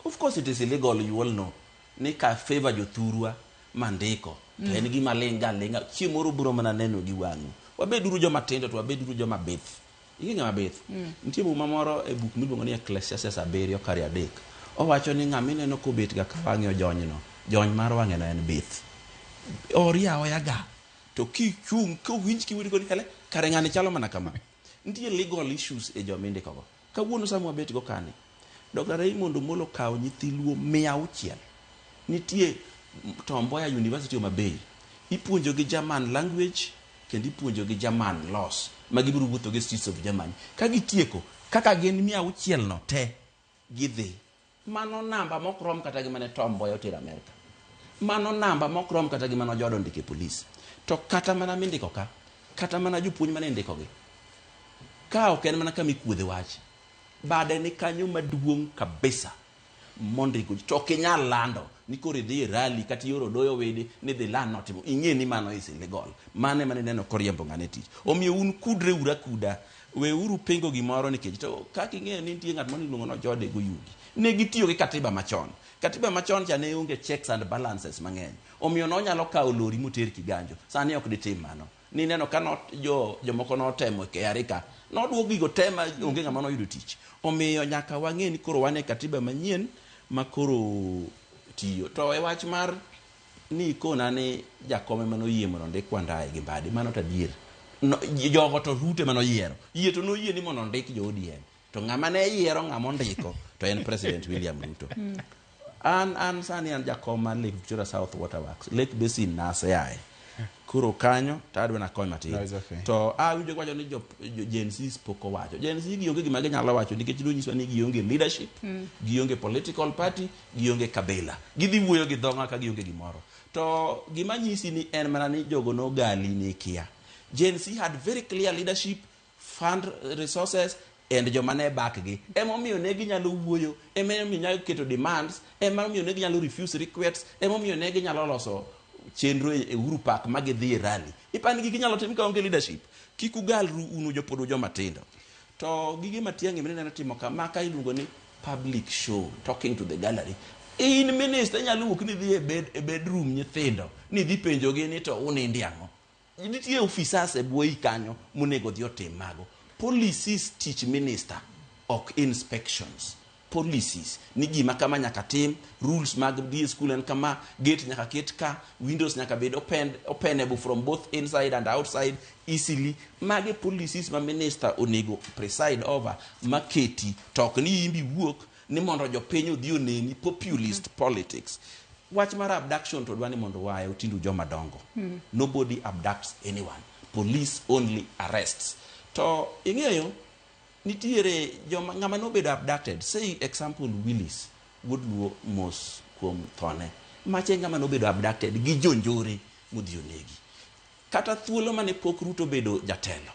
Of course it is illegal, you all know. Ni ka favor jothurwa mandiko. To en gima ling' ga ling'a. Chieng' moro biro mana neno gi wang'u. Wabeduru joma tindo to wabeduru joma bith. Ing'e ng'ama bith? Nitie muma moro e buk miluongo ni Ecclesiastes 7 kare 3. Owacho ni ng'ama ineno kobet ga ka wang'e ojonyno, jony mar wang'e no en bith. Ori aoya ga. To kichung' kowinj kiwinjo ni hele, kare ng'ani chalo mana kama. Nitie legal issues e joma indikogo. Kawuono sama wabet go kani, Dr. Raymond Omolo okawo nyithi Luo 600. Nitie Tom Mboya University Homa Bay. Ipuonjo gi German language kendo ipuonjo gi German laws ma gibiro wuotho gi streets of Germany. Ka gitieko, kaka gin 600 no te, gidhi. Mano namba mok rom kata gi mane Tom Mboya otero Amerika. Mano namba mok rom kata gi mane Ojodo ondiko e polis. To kata mana mindiko ka, kata mana jopuonj mane indikogi, ka ok en mana kama ikuodhe wach, bade ni kanyo maduong' kabisa mondiko to ok inyal lando ni koro idhi e rally kata ioro Odoyo Wede ni dhi land notimo ing'e ni mano is illegal. Mano ema nineno koriembo ng'ane tich. Omiyo un kudre uru akuda, weuru pingo gimoro nikech to kaka ing'eyo ni nitie ng'at moro iluongo ni Ojode Goyugi. Ne gitiyo gi katiba machon. Katiba machon cha ne onge checks and balances mang'eny. Omiyo nonyalo kawo lori moter Kiganjo. Sani ok ditim mano. Nineno ka not, jo, jomoko notemo e KRA ka. Noduok gigo te ma onge ng'ama noyudo tich. Omiyo nyaka wang'e ni koro wan e katiba manyien ma koro tiyo. To e wach mar ni ikona ni jakom ema noyie mondo ondik Wandayi gi Mbadi, mano to adier. No, jogo to Ruto ema noyiero. Yie to noyie ni mondo ondik jo ODM. To ng'ama ne yiero ng'ama ondiko to en President William Ruto. An sani an jakom mar Lake Victoria South Waterworks, Lake Basin naseaye. Koro kanyo to adwa nakony matin. No, it's okay. To awinjo kiwacho ni jo Gen Zs pok owacho. Gen Z gionge gima ginyalo wacho nikech nonyiswa ni gionge leadership, gionge political party, gionge kabila. Gidhi wuoyo gi dho ng'a ka gionge gimoro. To gima nyisi ni en mana ni jogo nogali ni kia. Gen Z had very clear leadership, fund resources and joma ne back gi. Emomiyo ne ginyalo wuoyo, emomiyo nyalo keto demands, emomiyo ne ginyalo refuse requests, emomiyo ne ginyalo loso chenro e Uhuru Park ma gidhi e rally. Ipani gigi inyalo tim ka onge leadership. Kik ugalru unu jopodo joma tindo. To gige Matiang'i mineno timo kama ka iluongo ni public show, talking to the gallery. In minister inyalo wuok ni idhi e bedroom nyithindo, ni idhi penjogi ni to unindi ang'o. Nitie officers e bwoyi kanyo monego odhi otim mago. Policies teach minister, ok inspections. Policies ni gima kama nyaka tim, rules mag dhi e school en kama, gate nyaka ket ka, windows nyaka bed open, openable from both inside and outside easily. Mage policies ma minister onego preside over maketi to ok ni imbi wuok ni mondo jopiny odhi oneni populist politics. Wach mar abduction to dwa ni mondo waye otindu joma dongo. Nobody abducts anyone. Police only arrests. To ing'eyo nitiere joma ng'ama nobedo abducted, say example Willis wuod Luo mos kuom thone. Mache ng'ama nobedo abducted gi jonjore modhi onegi. Kata thuolo mane pok Ruto bedo jatelo,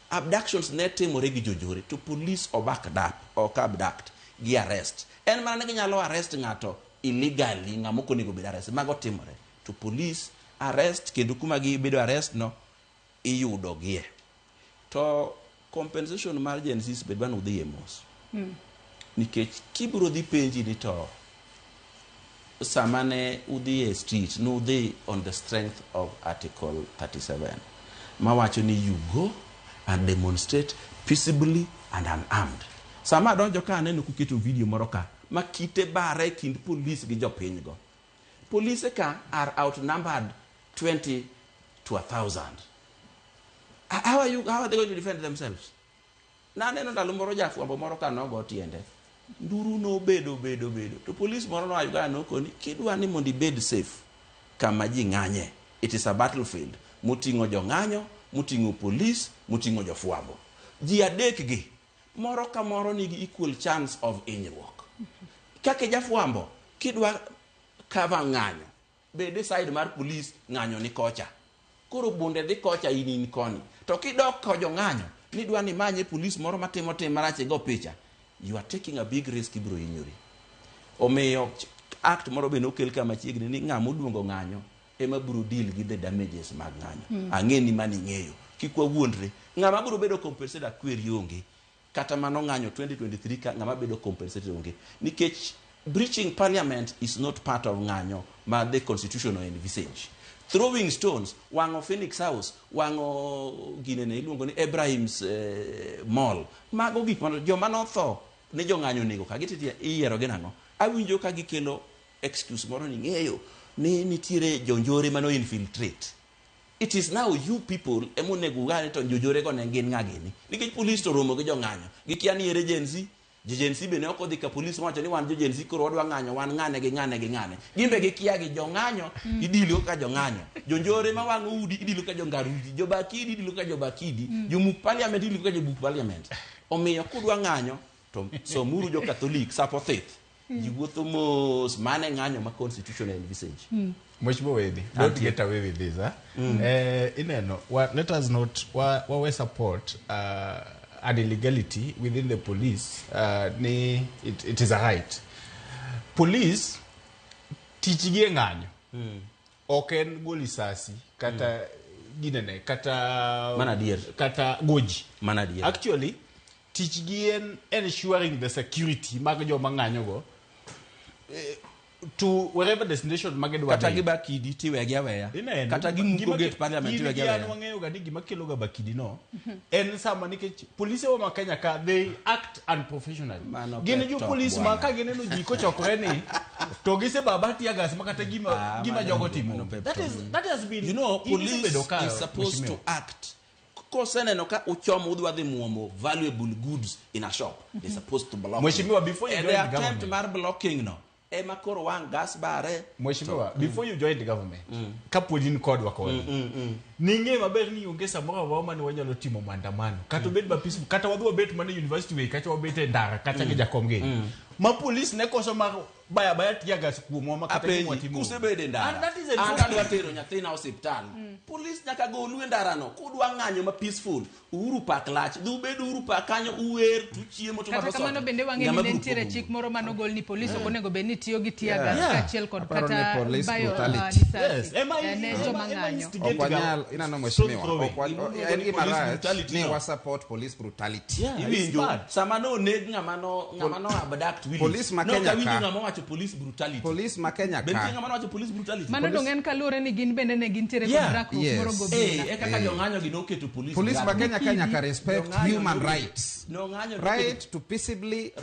abductions ne timore gi jonjore to police obak dap ok abduct gi arrest. En mana ni ginyalo arrest ng'ato illegally, ng'ama ok onego bed arrest. Mago timore. To police arrest kendo kuma gibedo arrest no iyudogie. To compensation mar Gen Zs bed bana udhiye mos. Nikech kibiro dhi penji ni to sama ne udhi e street nudhi on the strength of article 37 mawacho ni you go and demonstrate peaceably and unarmed. Sama adonjo ka aneno kuketo video moro ka ma kite bare e kind police gi jopiny go. Polise ka are outnumbered 20 to 1,000. How are they going to defend themselves? Naneno ndalo moro jafwambo moro ka nogo tiende. Nduru nobedo bedo bedo. To police moro noa Uganda nokoni kidwa ni mondo ibed safe kama ji ng'anye. It is a battlefield moting'o jong'anyo, moting'o police, moting'o jofwambo. Ji adek gi moro ka moro nigi equal chance of hinyruok. Kaka jafwambo kidwa cover ng'anyo, bed e side mar police ng'anyo ni kocha. Koro bunde dhi kocha in in koni. To kidok ko jong'anyo, nidwa ni imanye police moro matimo tim marach igo picha, you are taking a big risk ibiro hinyori. Omiyo act moro be nokel ka machiegni ni ng'ama oluongo ng'anyo ema biro deal gi the damages mag ng'anyo. Ang'e ni mano ing'eyo. Kik wawuondre. Ng'ama biro bedo compensated akweri onge. Kata mano ng'anyo 2023 ka ng'ama bedo compensated onge. Nikech breaching parliament is not part of ng'anyo ma the constitution envisage. Throwing stones, wang'o Phoenix House, wang'o ginene iluongo ni Ibrahim's Mall. Mago gik mano joma notho ni jong'anyo onego ka gititie iyiero gi nang'o? Awinjo ka gikelo excuse moro ni ng'eyo ni nitiere jonjore mano infiltrate. It is now you people emonego ugane to jonjore go ne gin ng'a gini. Nikech police to romo gi jong'anyo. Gikia ni ere Gen Z. Jo Gen Z be ne ok odhi ka police mowacho ni wan jo Gen Z koro wadwa ng'anyo wan ng'ane gi ng'ane gi ng'ane. Gin be gikia gi jong'anyo idilo ka jong'anyo. Jonjore ma wang'o udi idilo ka jongar udi. Jobakidi idilo ka jobakidi. Jomuk parliament idilo ka jomuk parliament. Omiyo kudwa ng'anyo to somuru jo Catholic sapo thith. Ji wuotho mos mane ng'anyo ma constitution envisage. Mheshimiwa Wedi, don't Antie. get away with this. Huh? Ineno, let us not wa support an illegality within the police. Ni it is a right. Police tich gi e ng'anyo. Ok en go lisasi kata ginene kata Mana adier. kata goji. Mana adier. Actually, tich gi en ensuring the security mag joma ng'anyo go to wherever destination magidwa Kata dhi. gibakidi tiwegi aweya. Ineno, Kata gimuko gate parliament gin tiwegi gi an aweya. wang'eyo ga ni gima kelo ga bakidi no en sama nikech polise wa ma Kenya ka they act unprofessionally. Mano Gin pep jo talk, polis ma bwana. ka gineno ji kochokore ni to gisebaba tear gas ma kata gima gima jogo timo. Mano pep That talk. is that has been You know, in police isebedo ka, is supposed to Mheshimiwa. act. Koseneno ka uchomo udwa dhi muomo valuable goods in a shop, they're supposed to block. Mheshimiwa, you. before you And joined the attempt government- mar blocking no, ema koro wang' gas bare. Mheshimiwa, before you joined the government, kapod in kodwa koni, ning'e maber ni onge samoro amora mane wanyalo timo maandamano kata obed ma peaceful kata wadhi wabet mana e university way kacha wabet e ndara kacha gi jakom gini ma police ne koso mar baya baya tear gas kuomwa ma kata gima Apenji, watimo kusebedo e ndara. And that is An enforcement. adwa tero nyathina osiptal. Police nyaka golu e ndarano. Kudwa ng'anyo ma peaceful. Uhuru Park lach. Dhi ubed Uhuru Park kanyo uwer tuchiemo to Kata madho kamano soda. bende wang'e ni Ng'ama ne biro nitiere pogo chik moro manogol ni polis ok onego bed ni tiyo gi tear Yeah. gas Yeah. kaachiel kod Aparo ni kata police bayo brutality. lisasi Yes, ema ne joma ng'anyo. Ok wanyal inano mheshimiwa throwing. ok en gima Police rach brutality ni no. wa support police brutality. Iwinjo sama noneg ng'ama no ng'ama no abduct Willis. Police ma No, Kenya ok awinjo ka. ng'ama owacho police brutality. Police ma Kenya Be nitie ka. ng'ama nowacho police brutality? Mano dong' en kaluwore ni gin bende ne gintiere kod Yeah. rakruok Yes. moro gobila. Eh, e kaka jong'anyo gi noketo police Police ma brutality. Kenya ka nyaka respect Jong'anyo human rights. nong'anyo noketo Right to peaceably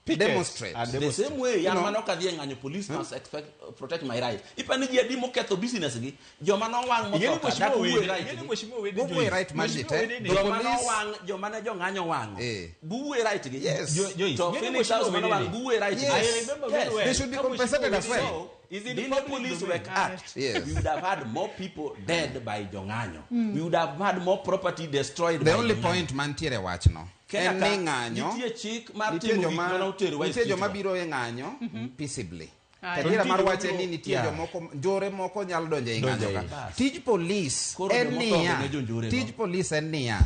Picket demonstrate. and The same way You an know? mano kadhi e ng'anyo police must expect, protect my right. Ipani ji adi moketho business gi joma nowang' Ing'e ni motho ka Mheshimiwa dak wuoye Wede- right ing'e ni gi. Mheshimiwa Wede Wuoye Joyce. right mar ji Mheshimiwa te. Wede ni- The Joma police- nowang' joma ne jong'anyo wang'o. Eh. Buwe right gi. Yes. Joyce, To ing'e ni Phoenix House Mheshimiwa mano Wede wang' ni- buwe right gi. Yes. I remember very Yes. well. They should be Ka compensated Mheshimiwa as well. Wede- So, Is in dine public police domain. were act, Yes. we would have had more people dead by jong'anyo. We would have had more property destroyed The by only jong'anyo. point mantiere wachno Kenya en ka, ni ng'anyo nitie chik mar nitie timo gik joma mane oterowa e nitie joma street biro e ng'anyo peaceably. Adiera mar wach en ni nitie Yeah. jomoko njore moko nyalo donjo ei Donjo ng'anjo ei. ka. Bas. Tij polis Koro en jomotho niya, be ne jonjore go. tij polis en niya,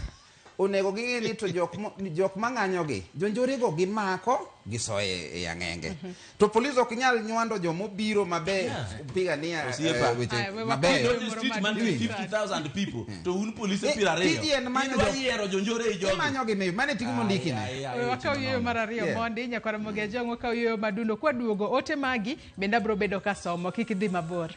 onego ging'e ni to jok mang'anyogi, jonjorego gimako, gisoye e ang'enge. To polis ok nyal nywando jomobiro mabe pigania Osiepa. weche Aya, we mabeyo. Donjo e street mantie 50,000 people to un polise Eh, 20. tiji en manyo Idwa jo- yiero jonjore ei jogi. Imanyogi mi, mano e tiji mondiki ni. Ai, ai, ai, We wakaw weche yueyo manono. mar ariyo Yeah. mondi nyakwara Ramogi Ajwang' wakaw yueyo madundo kwaduogo ote magi bende abiro bedo kasomo kik idhi mabor.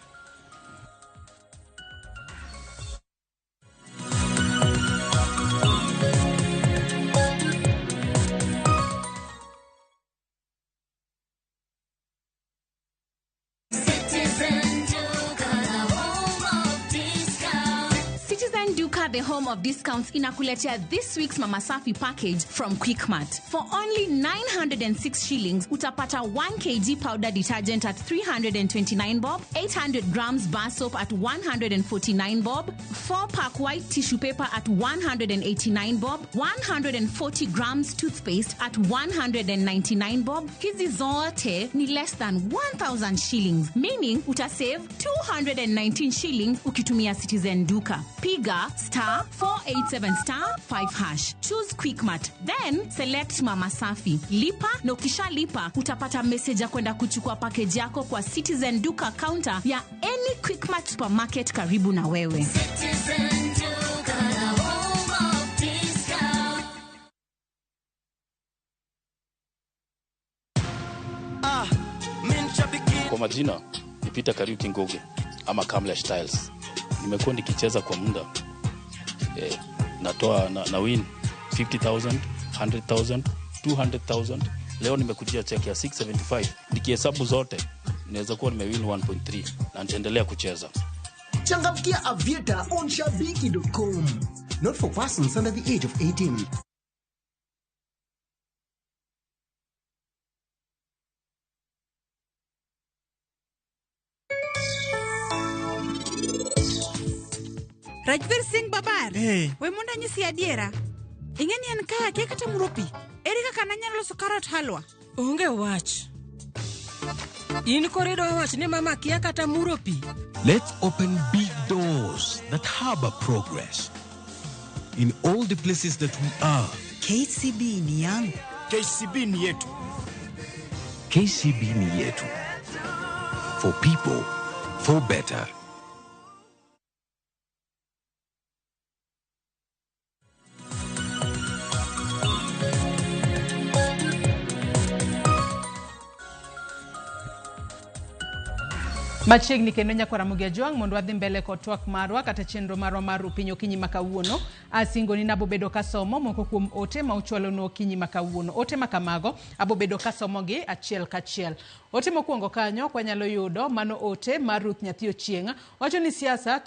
Citizen Duka, the home of discount. Citizen Duka, the home of discounts, inakuletea this week's Mama Safi package from Quickmart. For only 906 shillings, utapata 1 kg powder detergent at 329 bob, 800 grams bar soap at 149 bob, 4 pack white tissue paper at 189 bob, 140 grams toothpaste at 199 bob. Hizi zote ni less than 1000 shillings, meaning utasave 219 shillings ukitumia Citizen Duka. Piga star 487 star 5 hash. Choose Quickmart, then select Mama Safi. Lipa na ukishalipa utapata message ya kwenda kuchukua package yako kwa Citizen Duka counter ya any Quickmart supermarket karibu na wewe. Citizen Duka, the home of discount. Kwa majina ni Peter Kariuki Ngugi ama Kamlesh Styles. Nimekuwa nikicheza kwa muda natoa na win 50,000, 100,000, 200,000. Leo nimekujia check ya 675. Nikihesabu zote naweza kuwa nimewin 1.3 na nitaendelea kucheza. Changamkia Aviator on shabiki.com. Not for persons under the age of 18. Rajvir Singh Babar. We mondo anyisi adiera. Ing'e ni en kaya akia kata muro pi. Ere kaka nanyalo loso carrot halwa? Onge wach. In koro idwa wacho ni mama kia kata muro pi. Let's open big doors that harbor progress in all the places that we are. KCB ni yangu. KCB ni yetu. KCB ni yetu. For people, for better. Machiegni kendo nyakwara Ramogi Ajwang' mondo wadhi mbele kod twak marwa kata chenro marwa mar Upiny Okinyi ma kawuono. Asingoni nabobedo kasomo moko kuom ote ma uchwalonwa okinyi ma kawuono. Ote ma kamago abobedo kasomogi achiel kachiel. Ote mokwongo kanyo kwanyalo yudo mano ote mar Ruth Nyathi Ochieng'. Wacho ni siasa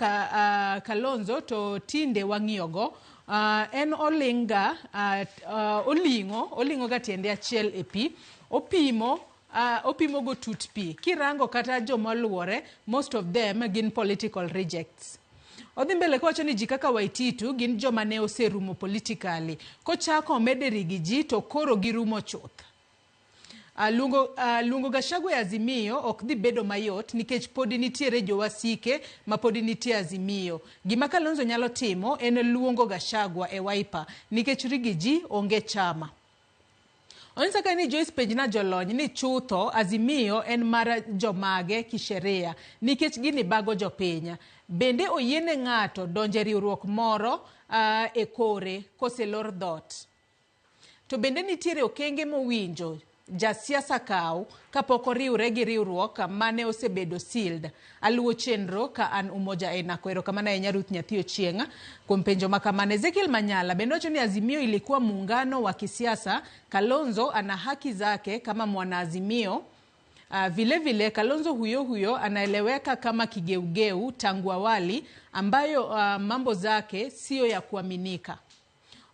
Kalonzo to tinde wang'iyogo. En oling'ga oling'o ga tiende achiel e pi, opimo opimo go tut pi. Kirango kata joma oluore, most of them gin political rejects. Odhi mbele kowacho ni ji kaka Waititu gin joma ne oserumo politically. Kochako omede rigi ji to koro girumo chuth. Luongo Gachagua e Azimio ok dhi bedo mayot nikech podi nitiere jowasike ma podi nitie Azimio. Gima Kalonzo nyalo timo en luongo Gachagua e Wiper nikech rigi ji onge chama. Onyisa ka ni Joyce penjna jolony ni chutho Azimio en mar jomage kisheria nikech gini bago jopiny. Bende oyiene ng'ato donjo e riwruok moro e kore koselor dhoot. To bende nitiere okenge mowinjo jasiasa kaw kapok oriwre gi riwruok mane osebedo sealed. Aluwo chenro ka an Umoja e Nako. Erokamano ahinya Ruth Nyathi Ochieng' kuom penjo ma kamano. Ezekiel Manyala bende wacho ni Azimio ilikuwa muungano wa kisiasa. Kalonzo ana haki zake kama mwanaazimio. Vile vile Kalonzo huyo huyo anaeleweka kama kigeugeu tangu awali ambayo mambo zake sio ya kuaminika.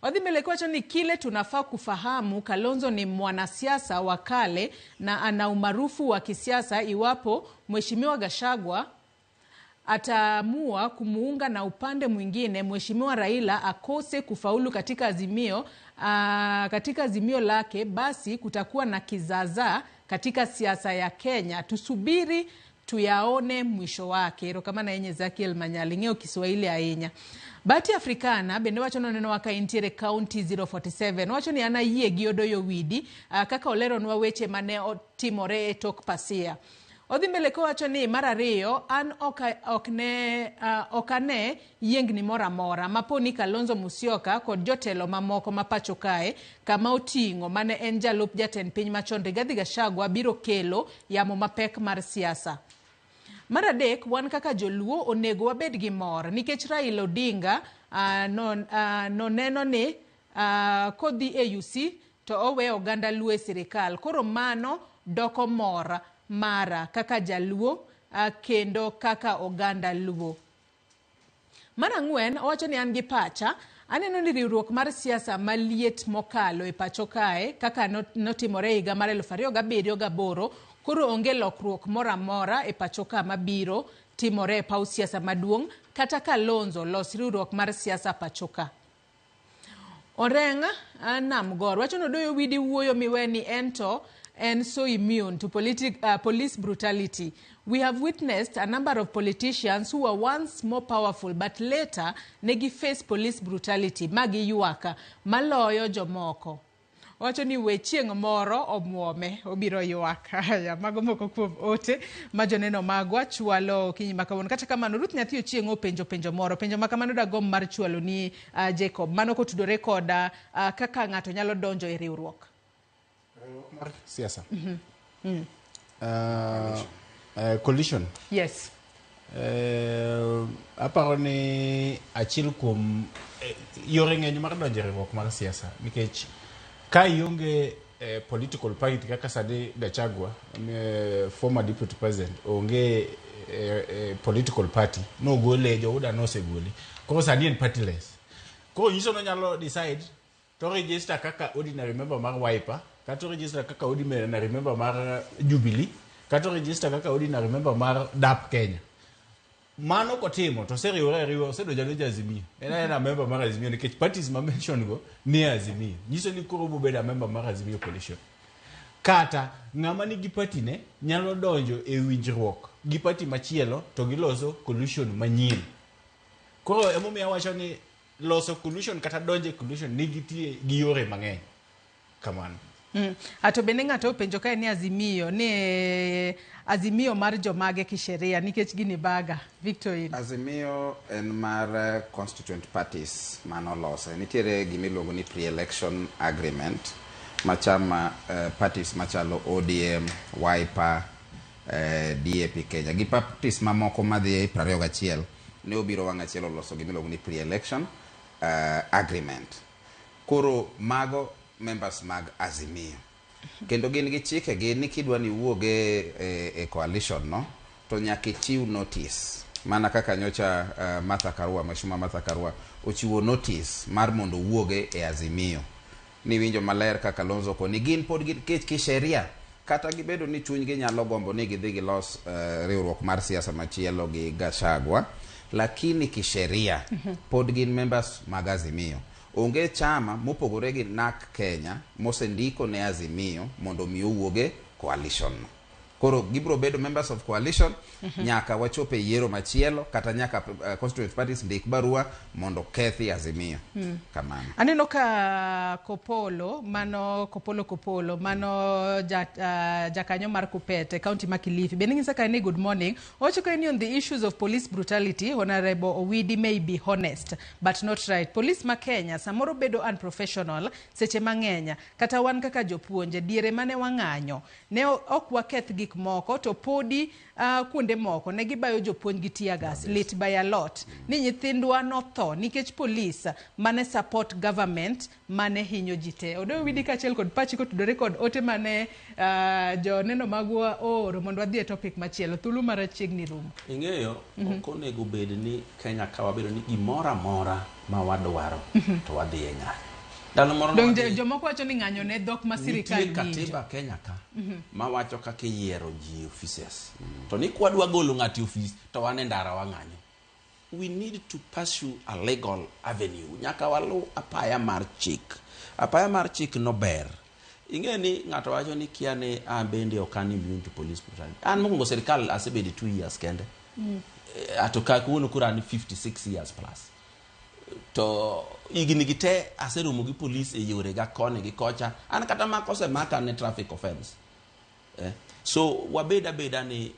Odhi mbele kuwacho ni kile tunafaa kufahamu, Kalonzo ni mwanasiasa wa kale na ana umaarufu wa kisiasa. Iwapo Mheshimiwa Gachagua ataamua kumuunga na upande mwingine, Mheshimiwa Raila akose kufaulu katika azimio lake, basi kutakuwa na kizaazaa katika siasa ya Kenya. Tusubiri tuyaone mwisho wake. Erokamano ahinya Ezekiel Manyali, ing'eyo Kiswahili ahinya. Bahati Afrikana bende wacho nonenowa ka intiere county 047 wacho ni an ayie gi Odoyo Widi kaka oleronwa weche mane otimore e tok pasia. Odhi mbele kowacho ni mar ariyo an ok ane yiengni moro amora mapo ni Kalonzo Musyoka kod jotelo mamoko ma pacho kae kama oting'o mane en jalup jatend piny machon Rigathi Gachagua biro kelo yamo mapek mar siasa. Mar adek, wan kaka joluo onego wabed gi mor nikech Raila Odinga noneno ni kodhi AUC to owe oganda Luo e sirikal. Koro mano doko mor mara kaka jaluo kendo kaka oganda Luo. Mar ang'wen, owacho ni an gi pacha, aneno ni riwruok mar siasa maliet mokalo e pacho kae kaka notimore e higa mar 2007-8 koro onge lokruok moro amora e pacho ka mabiro timore e paw siasa maduong' kata Kalonzo los riwruok mar siasa pacho ka. Oreng Namgor wacho ni Odoyo Widi wuoyo miwe ni ento en so immune to police brutality. We have witnessed a number of politicians who were once more powerful but later negi face police brutality magi ywaka maloyo jomoko. Wacho ni we chieng' moro omuome obiro ywak. Aya, mago moko kuom ote ma joneno magwa chwalo okinyi ma kawuono. Kata kamano Ruth Nyathi Ochieng' openjo penjo moro. Penjo ma kamano dagomb mar chwalo ni Jacob. Mano kotudore kod kaka ng'ato nyalo donjo e riwruok. Mar siasa. Coalition. Yes. Aparo ni achiel kuom yore ng'eny mar donjo e riwruok mar siasa nikech ka ionge political party kaka sani Gachagua former deputy president onge political party nogole jouda nosegole koro sani en partyless koro nyiso nonyalo decide to register kaka ordinary member mar Wiper kata register kaka ordinary member mar Jubilee kata register kaka ordinary member mar DAP Kenya. Mano kotimo to oseriwore ariwa osedonjo adonja Azimio. En aena member mar Azimio nikech parties ma mention go ni Azimio. Nyiso ni koro obobedo a member mar Azimio coalition. Kata ng'ama nigi party ne nyalo donjo e winjruok gi party machielo to giloso coalition manyien. Koro emomiyo awacho ni loso coalition kata donjo e coalition nigi tie gi yore mang'eny. Kamano. Ato bende ng'ato openjo kae ni Azimio ni Azimio mar jomage kisheria nikech gini baga. Victor in. Azimio en mar constituent parties manolose. Nitiere gimiluongo ni pre-election agreement ma chama parties machalo ODM, Wiper, DAP Kenya gi parties mamoko madhi 21 ne obiro wang' achiel oloso gimiluongo ni pre-election agreement. Koro mago members mag Azimio. Kendo gin gi chike gi ni kidwa ni iwuog e coalition no to nyaka ichiw notice. Mana kaka nyocha Martha Karua, Mheshimiwa Martha Karua ochiwo notice mar mondo owuog e Azimio. Niwinjo maler kaka Kalonzo koni gin pod gin kech kisheria kata gibedo ni chunygi nyalo gombo ni gidhi gilos riwruok mar siasa machielo gi Gachagua, lakini kisheria pod gin members mag Azimio. Onge chama mopogore gi NARC Kenya mosendiko ne Azimio mondo mi owuog e coalition no. Koro gibiro bedo members of coalition nyaka wachop e yiero machielo kata nyaka constituent parties ndik barua mondo kethi Azimio. Kamano. Aneno ka Kopolo, mano Kopolo Kopolo, mano jakanyo mar Kupete, county ma Kilifi. Bende ng'isa ka ni good morning. Owacho ka ni on the issues of police brutality, Honorable Owidi may be honest, but not right. Police ma Kenya samoro bedo unprofessional seche mang'eny. Kata wan kaka jopuonje, diere mane wang'anyo, ne ok waketh gik moko to podi kuonde moko ne gibayo jopuonj gi tear gas, lit by a lot. Ni nyithindwa notho nikech police mane support government mane hinyo ji te. Odoyo Widi kaachiel kod pachi kotudore kod ote mane joneno magwa ooro mondo wadhi e topic machielo. Thuolo mara chiegni rumo. Ing'eyo, ok onego bed ni Kenya ka wabedo ni gimoro amora ma wadwaro to wadhi e ng'anyo. Ndalo moro Dong jomoko wacho ni ng'anyo ne dhok ma sirikal nitie winjo. katiba Kenya ka mawacho kaka iyiero ji e offices. To ni kwadwa golo ng'ato e ofis to wan e ndara wang'anyo. We need to pursue a legal avenue. Nyaka walu apaya mar chik. Apaya mar chik no ber. Ing'e ni ng'ato wacho ni kia ni an bende ok an immune to police brutality. An mokwongo sirikal asebedo 2 years kende. Ato ka kawuono koro an 56 years plus. To higni gi te aseromo gi police e yore ga koni gi kocha. An kata mak osemaka ne traffic offense. So wabed abeda ni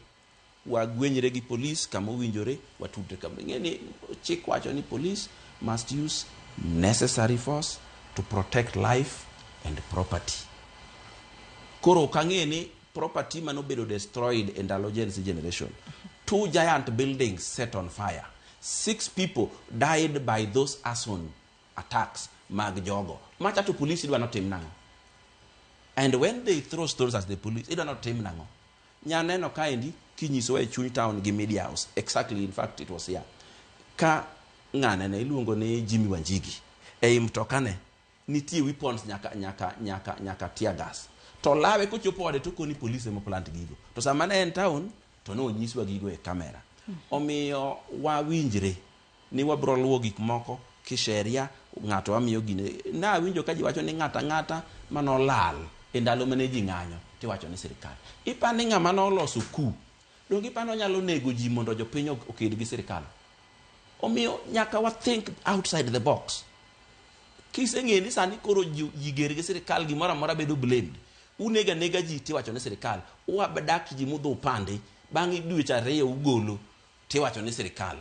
wagwenyre gi police kama owinjore, watudre kama. Ing'e ni chik wacho ni police must use necessary force to protect life and property. Koro ok ang'e ni property manobedo destroyed e ndalo Gen Z generation. 2 giant buildings set on fire. 6 people died by those arson attacks mag jogo. Macha to police idwa notim nang'o? And when they throw stones at the police, idwa notim nang'o? Nyaneno kaendi kinyisowa e chuny town gi media house. Exactly, in fact it was here. Ka ng'ane ne iluongo ni Jimmy Wanjigi. Ei mtokane nitie weapons nyaka tear gas. To lawe kochopo ode to koni police ema plant gigo. To sama ne en town to ne onyiswa gigo e kamera. Omiyo wawinjre ni wabro luwo gik moko kisheria, ng'ato wamiyo gine. Nawinjo ka ji wacho ni ng'ata ng'ata manolal e ndalo mane ji ng'anyo tiwacho ni sirikal. Ipani ng'ama noloso ku, donge ipani onyalo nego ji mondo jopiny oked gi sirikal? Omiyo nyaka wa think outside the box. Kiseng'e ni sani koro ji ger gi sirikal, gimoro amora bedo blamed. Unego anega ji tiwacho ni sirikal. U abduct ji mudhi upande, bang'e dweche 2 ugolo tiwacho ni sirikal.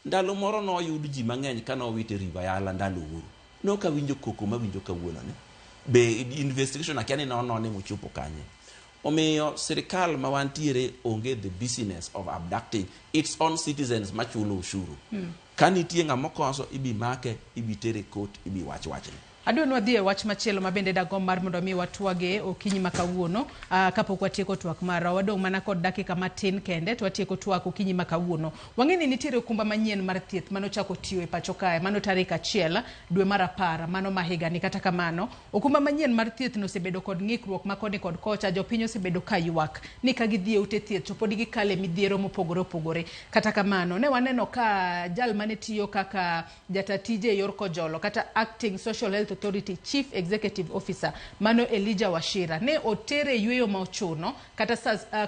Ndalo moro noyud ji mang'eny ka nowit e River Yala ndalo Uhuru. Nok awinjo koko mawinjo kawuono ni. Be investigation akia ni nonone mochopo kanye. Omiyo sirikal ma wantiere onge the business of abducting its own citizens machulo ushuru. Ka nitie ng'ama okoso, ibi make, ibi tere court, ibi wach wachne. Adwa ni wadhi e wach machielo ma bende dagomb mar mondo mi watwage okinyi ma kawuono, kapok watieko twak marwa. Wadong' mana kod dakika matin kende to watieko twak okinyi ma kawuono. Wang'e ni nitiere okumba manyien mar thieth manochako tiyo e pacho kae, mano tarik 1 dwe mar 10 mano ma higani. Kata kamano, okumba manyien mar thieth nosebedo kod ng'ikruok ma koni kod kocha. Jopiny osebedo ka ywak ni ka gidhi e ute thieth to pod gikale midhiero mopogore opogore. Kata kamano, ne waneno ka jal mane tiyo kaka jata tije e yor kojolo kata acting social health Authority Chief Executive Officer mano Elijah Wachira ne otere yweyo ma ochuno kata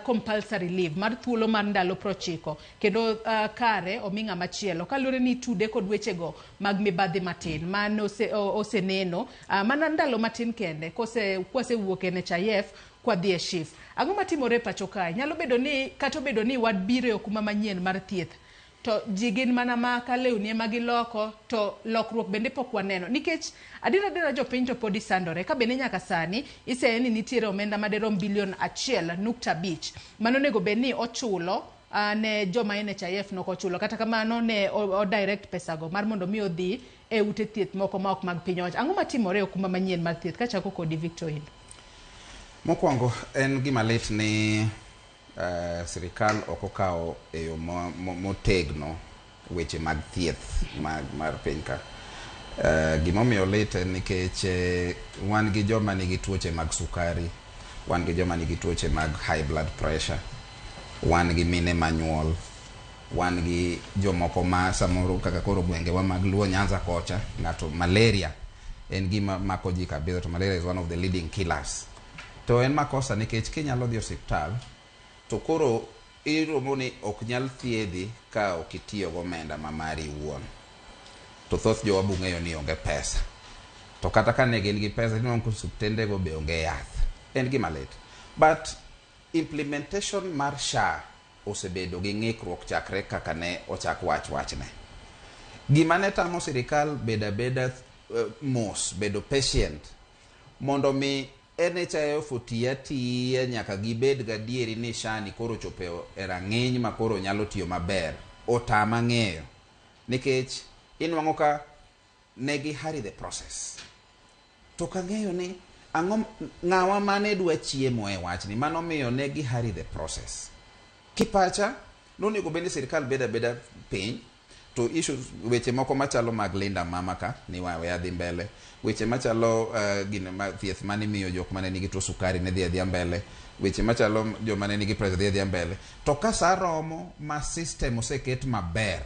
compulsory leave mar thuolo mar ndalo 90 kendo kare omi ng'ama chielo kaluwore ni tude kod wechego mag mibadhi matin mane oseneno mana ndalo matin kende kwasewuok e NHIF kwadhi e SHIF. Ang'o matimore e pacho kae? Nyalo bedo ni kata obedo ni wabiro e okumba manyien mar thieth to ji gin mana maka lewni ema giloko to lokruok bende pok waneno nikech adiera adiera jopiny to pod isandore ka bende nyaka sani iseye ni nitiere omenda maderom bilion 1.5 mano onego bed ni ochulo ne joma NHIF nok ochulo. Kata kamano ne o direct pesago mar mondo mi odhi e ute thieth moko ma ok mag piny owacho. Ang'o matimore e okumba manyien mar thieth? Kachako kodi Victor Oindo. Mokwongo en gima lit ni sirikal ok okawo e yo motegno weche mag thieth mar piny ka. Gimomiyo lit en nikech wan gi joma nigi tuoche mag sukari, wan gi joma nigi tuoche mag high blood pressure, wan gi mine manyuol, wan gi jomoko ma samoro kaka koro gwengewa mag Luo Nyanza kocha, ng'ato malaria en gima mako ji kabisa, to malaria is one of the leading killers. To en makosa nikech kinyalo dhi osiptal to koro iromo ni ok nyal thiedhi ka ok itiyo gomenda ma mari iwuon. To thoth jowa bung'eyo ni onge pesa. To kata ka ne gin gi pesa, inwang'o ka osiptendego be onge yath. En gima lit. But implementation mar SHA osebedo gi ng'ikruok chakre kaka ne ochak wach wachne. Gima ne tamo sirikal bedo abeda mos, bedo patient, mondo mi NHIF oti atiya nyaka gibed gadieri ni SHA ni koro ochopo e rang'iny ma koro nyalo tiyo maber. Otama ng'eyo. Nikech inwang'o ka ne gi hurry the process. To kang'eyo ni ang'o ng'awa mane dwa chiemo e wachni, mano miyo ne gi hurry the process. Kipacha nonego bed ni sirikal bedo abeda piny to issues weche moko machalo mag Linda Mama ka ni wawe adhi mbele, weche machalo gine ma thieth mane imiyo jok mane nigi tuo sukari ne dhi adhiya mbele, weche machalo joma ne nigi pressure dhi adhiya mbele. To ka sa romo ma system oseket maber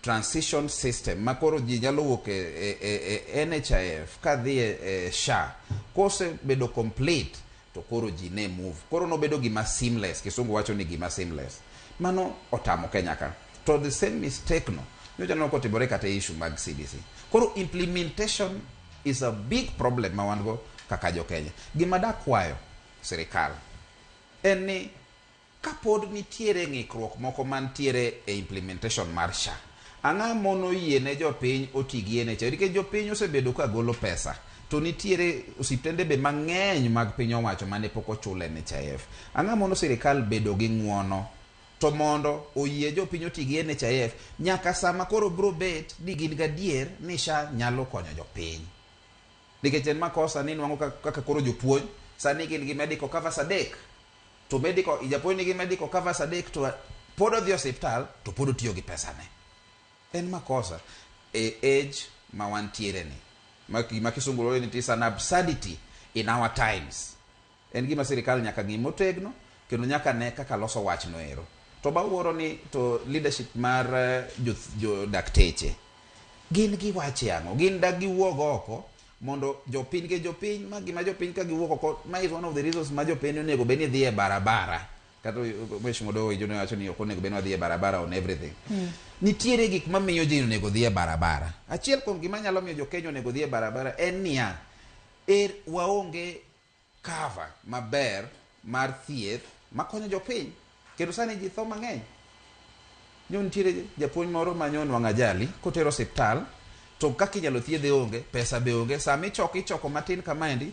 transition system ma koro ji nyalo wuok e NHIF kadhi e SHA kosebedo complete to koro ji ne move koro nobedo gima seamless. Kisungu wacho ni gima seamless. Mano otamo Kenya ka. To the same mistake no nyocha neno kotimore kata e issue mag CBC. Koro implementation is a big problem ma wan go kaka jo Kenya. Gima dakwayo sirikal en ni kapod nitiere ng'ikruok moko mantiere e implementation mar SHA, ang'a mono yie ne jopiny oti gi NHIF? Nikech jopiny osebedo ka golo pesa to nitiere osiptende be mang'eny mag piny owacho mane pok ochul NHIF. Ang'a mono sirikal bedo gi ng'uono to mondo oyie jopiny oti gi NHIF nyaka sama koro bro bet ni gin gadier ni SHA nyalo konyo jopiny? Nikech en makosa ni nwang'o kaka koro jopuonj sani gin gi medical covers 3 to medical japuonj nigi medical covers 3 to pod odhi osiptal to pod otiyo gi pesane. En makosa e age ma wantiere ni ma kisungu luongo ni it is an absurdity in our times. En gima sirikal nyaka ng'i motegno kendo nyaka ne kaka loso wach no ero. To bawuoro ni to leadership mar jo dakteche gin giwache ang'o? Gin dag giwuog oko mondo jopiny ke jopiny ma gima jopiny ka giwuok oko ma is one of the reasons ma jopiny onego bed ni dhi e barabara. Kata Mheshimiwa Doho Ijo ne wacho ni ok onego bed ni wadhi e barabara on everything. Nitiere gik mamiyo ji onego dhi e barabara. Achiel kuom gima nyalo miyo jo Kenya onego dhi e barabara en niya, waonge cover maber mar thieth makonyo jopiny. Kendo sani ji tho mang'eny. Nyo nitiere japuonj moro ma nyo onwang'o ajali kotero osiptal to kaka inyalo thiedhe onge, pesa be onge. Sama ichoko matin kamaendi,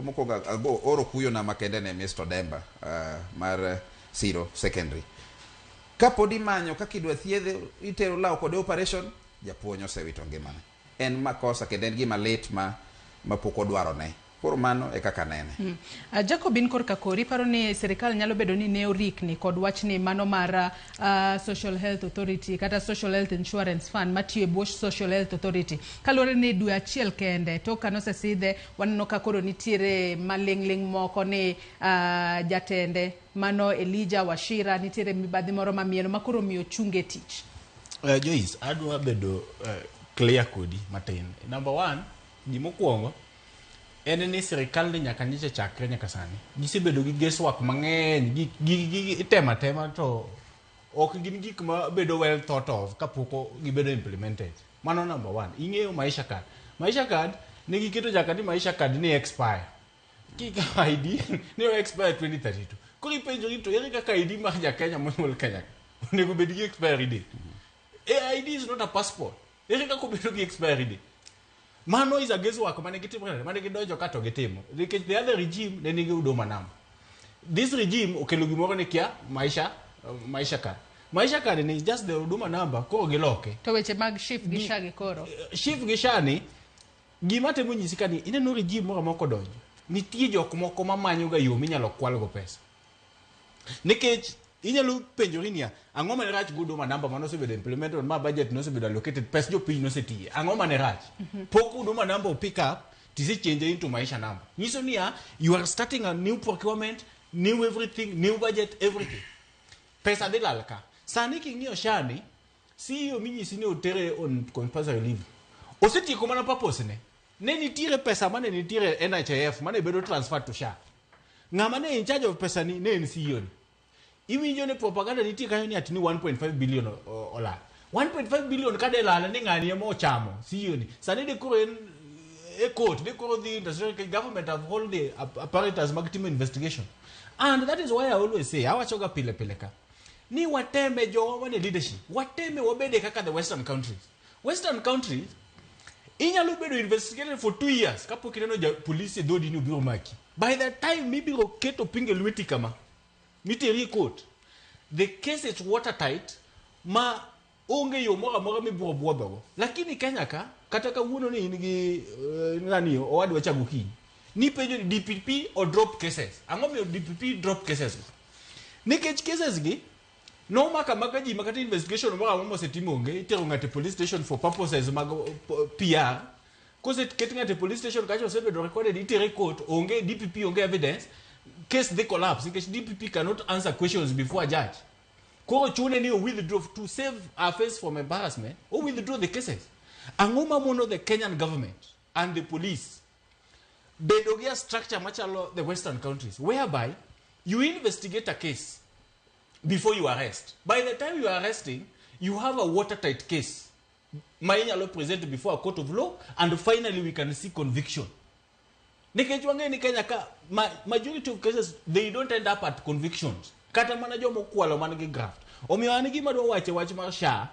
mokwongo ago oro kuyo na makende ne Mr. Demba mar Siro Secondary. Kapod imanyo kaka idwa thiedhe, itero law kode operation, japuonj osewito ngimane. En makosa kendo en gima lit ma pok odwarone. Koro mano e kaka nene. Jacob, in korka kori, paro ni sirikal nyalo bedo ni ne orikni kod wachni mano mar Social Health Authority kata Social Health Insurance Fund matiyo e bwo Social Health Authority. Kaluwore ni dwe achiel kende tok kanosesidhe waneno ka koro nitiere maling'ling' moko ni jatende mano Elijah Wachira nitiere mibadhi moro mamieno ma koro miyo chunge tich. Joyce, adwa bedo clear kodi matin. Number one, gimokwongo en ni sirikal ni nyaka nyicha chakre nyaka sani gisebedo gi guesswork mang'eny, gi itemo atema to ok gin gik ma bedo well thought of kapok gibedo implemented. Mano number one. Ing'eyo Maisha Card. Maisha Card ne giketo nyaka ni Maisha Card ni expire. Kika ID ne o expire 2032. Koro ipenjori to ere kaka ID mar ja Kenya monyuol Kenya onego bed gi expiry date? ID is not a passport. Ere kaka obedo gi expiry date? Mano is a guesswork mane gitimo, mane gidonjo ka to gitimo. Nikech the other regime ne nigi Huduma Number. This regime okelo gimoro ni kia Maisha Card. Maisha Card ni just the Huduma Number koro giloke. To weche mag SHIF gi SHA gi koro. SHIF gi SHA ni gima temo nyisi ka ni ineno regime moro amora kodonjo. Nitie jok moko mamanyo ga yo minyalo kwalgo pesa. Nikech inyalo penjori niya, ang'o mane rach gi Huduma Number mane osebedo implemented ma budget nosebedo allocated, pes jopiny nosetiye. Ang'o mane rach? Pok Huduma Number o pick up, tisechange into Maisha Number. Nyiso niya, you are starting a new procurement, new everything, new budget, everything. Pesa dhi lal ka. Sani king'iyo SHA ni, CEO minyisi ni otere on compulsory leave. Osetieko mana purpose ne. Ne nitiere pesa mane nitiere NHIF mane bedo transferred to SHA. Ng'ama ne in charge of pesa ni ne en CEO ni. Iwinjo ni propaganda nitie kanyo ni ati ni 1.5 billion olal. 1.5 billion ka de lal ni ng'ani ema ochamo CEO ni. Sani de koro en e court, de koro dhi industrial government have hold the apparatus mag timo investigation. And that is why I always say, awachoga pile pile ka, ni wateme jowa mane leadership, wateme wabede kaka the Western countries. Western countries, inyalo bedo investigated for 2 years kapok ineno ja police e dhodi ni obiro maki. By the time mibiro keto pinge lweti kama, miteri e court, the case is watertight ma onge yo moro amora mibiro buodhogo. Lakini Kenya ka, kata kawuono ni in gi ng'ani owadwa cha gokinyi, nipenjo ni DPP o drop cases. Ang'o miyo DPP drop cases go? Nikech cases gi nomako amaka ji makata investigation moro amora mosetim onge, itero ng'ato e police station for purposes mag PR. Koseket ng'ato e police station kacha osebedo recorded, itere e court, onge DPP, onge evidence, case dhi collapse nikech DPP cannot answer questions before a judge. Koro chune ni o withdraw to save our face from embarrassment, o withdraw the cases. Ang'o mamono the Kenyan government and the police bedo gi a structure machalo the western countries whereby you investigate a case before you arrest. By the time you are arresting, you have a watertight case ma inyalo present before a court of law and finally we can see conviction. Nikech wang'eyo ni Kenya ka majority of cases they don't end up at convictions. Kata mana joma okwalo man gi graft. Omiyo an gima adwa wacho e wach mar SHA,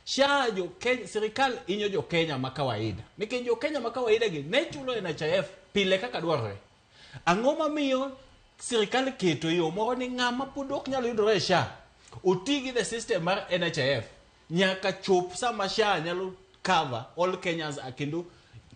SHA jo Kenya, sirikal hinyo jo Kenya ma kawaida. Nikech jo Kenya ma kawaida gi ne chulo NHIF pile kaka dwarore. Ang'o mamiyo sirikal keto yo moro ni ng'ama pod ok nyal yudore e SHA oti gi the system mar NHIF nyaka chop sama SHA nyalo cover all Kenyans kendo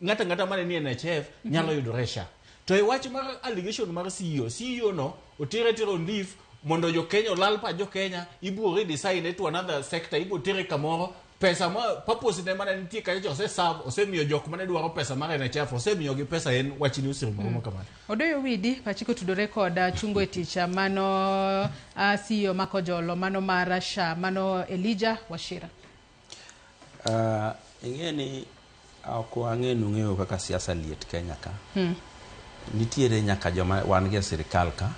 ng'ata ng'ata mane ni NHIF nyalo yudore e SHA. To e wach mar allegation mar CEO, CEO no otere tero on leave mondo jo Kenya olal pa jo Kenya, ibiro redesign to another sector, ibiro tere kamoro pesa ma purpose ne mana nitie kacha cha ose serve, osemiyo jok mane dwaro pesa mar NHIF, osemiyogi pesa en wach ni oserumo mm. kamano. Odoyo Widi, pachi kotudore kod chungo e tich mano CEO Makojolo, mano mar SHA, mano Elijah Wachira. Ing'e ni ok wang'e ni ung'eyo kaka siasa liet Kenya ka. Nitiere nyaka joma wan gi e sirikal ka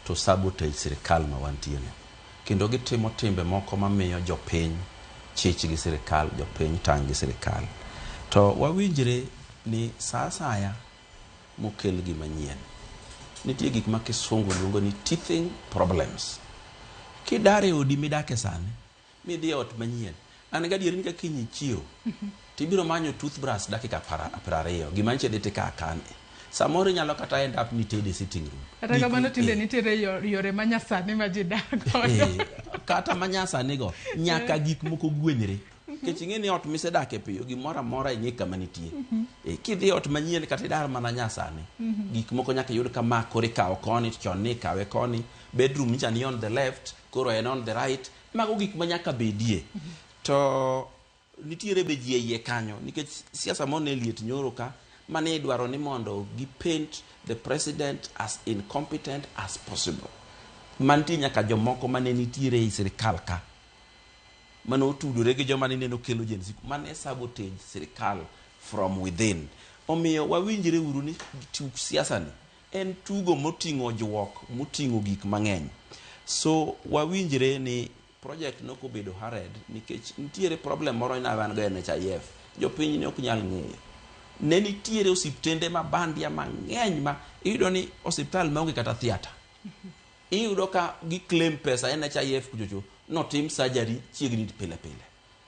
to sabotage sirikal ma wantie no. Kendo gitimo timbe moko mamiyo jopiny chich gi sirikal, jopiny tang' gi sirikal. To wawinjre ni sa asaya mokel gima nyien, nitie gik ma kisungu luongo ni teething problems. Kidar e odi midake sani, midhi e ot manyien, an gadieri ni ka kiny ichiew, tibiro manyo toothbrush dakika 20, gima nche dhi tika kane. Samoro inyalo kata end up ni tede sitting room. Kata kamano tinde nitiere yore manyasani ma ji dak godo. Kata manyasani go, nyaka gik moko gwenyre. Nikech ing'e ni ot misedake piyo, gimoro amora ing'e kama nitie. Kidhi ot manyien kata idar mana nyasani, gik moko nyaka iyud ka ma koro ikawo koni, chon ni ikawe koni, bedroom nyicha ni on the left, koro en on the right. Mago gik ma nyaka bedie. To nitiere be ji e iye kanyo, nikech siasa moro ne liet nyoro ka, mane idwaro ni mondo gi paint the president as incompetent as possible. Mantie nyaka jomoko mane nitiere ei sirikal ka, mane otudore gi joma nineno kelo Gen Z, mane sabotage sirikal from within. Omiyo wawinjre uru ni tuk siasa ni en tugo moting'o juok, moting'o gik mang'eny. So wawinjre ni project nok obedo hurried nikech nitiere problem moro na wan go NHIF. Jopiny ne ok nyal ng'eyo. Ne nitiere osiptende ma bandia mang'eny ma iyudo ni osiptal maonge kata theatre. Iyudo ka gi claim pesa NHIF kuchocho notim surgery chiegni pile pile.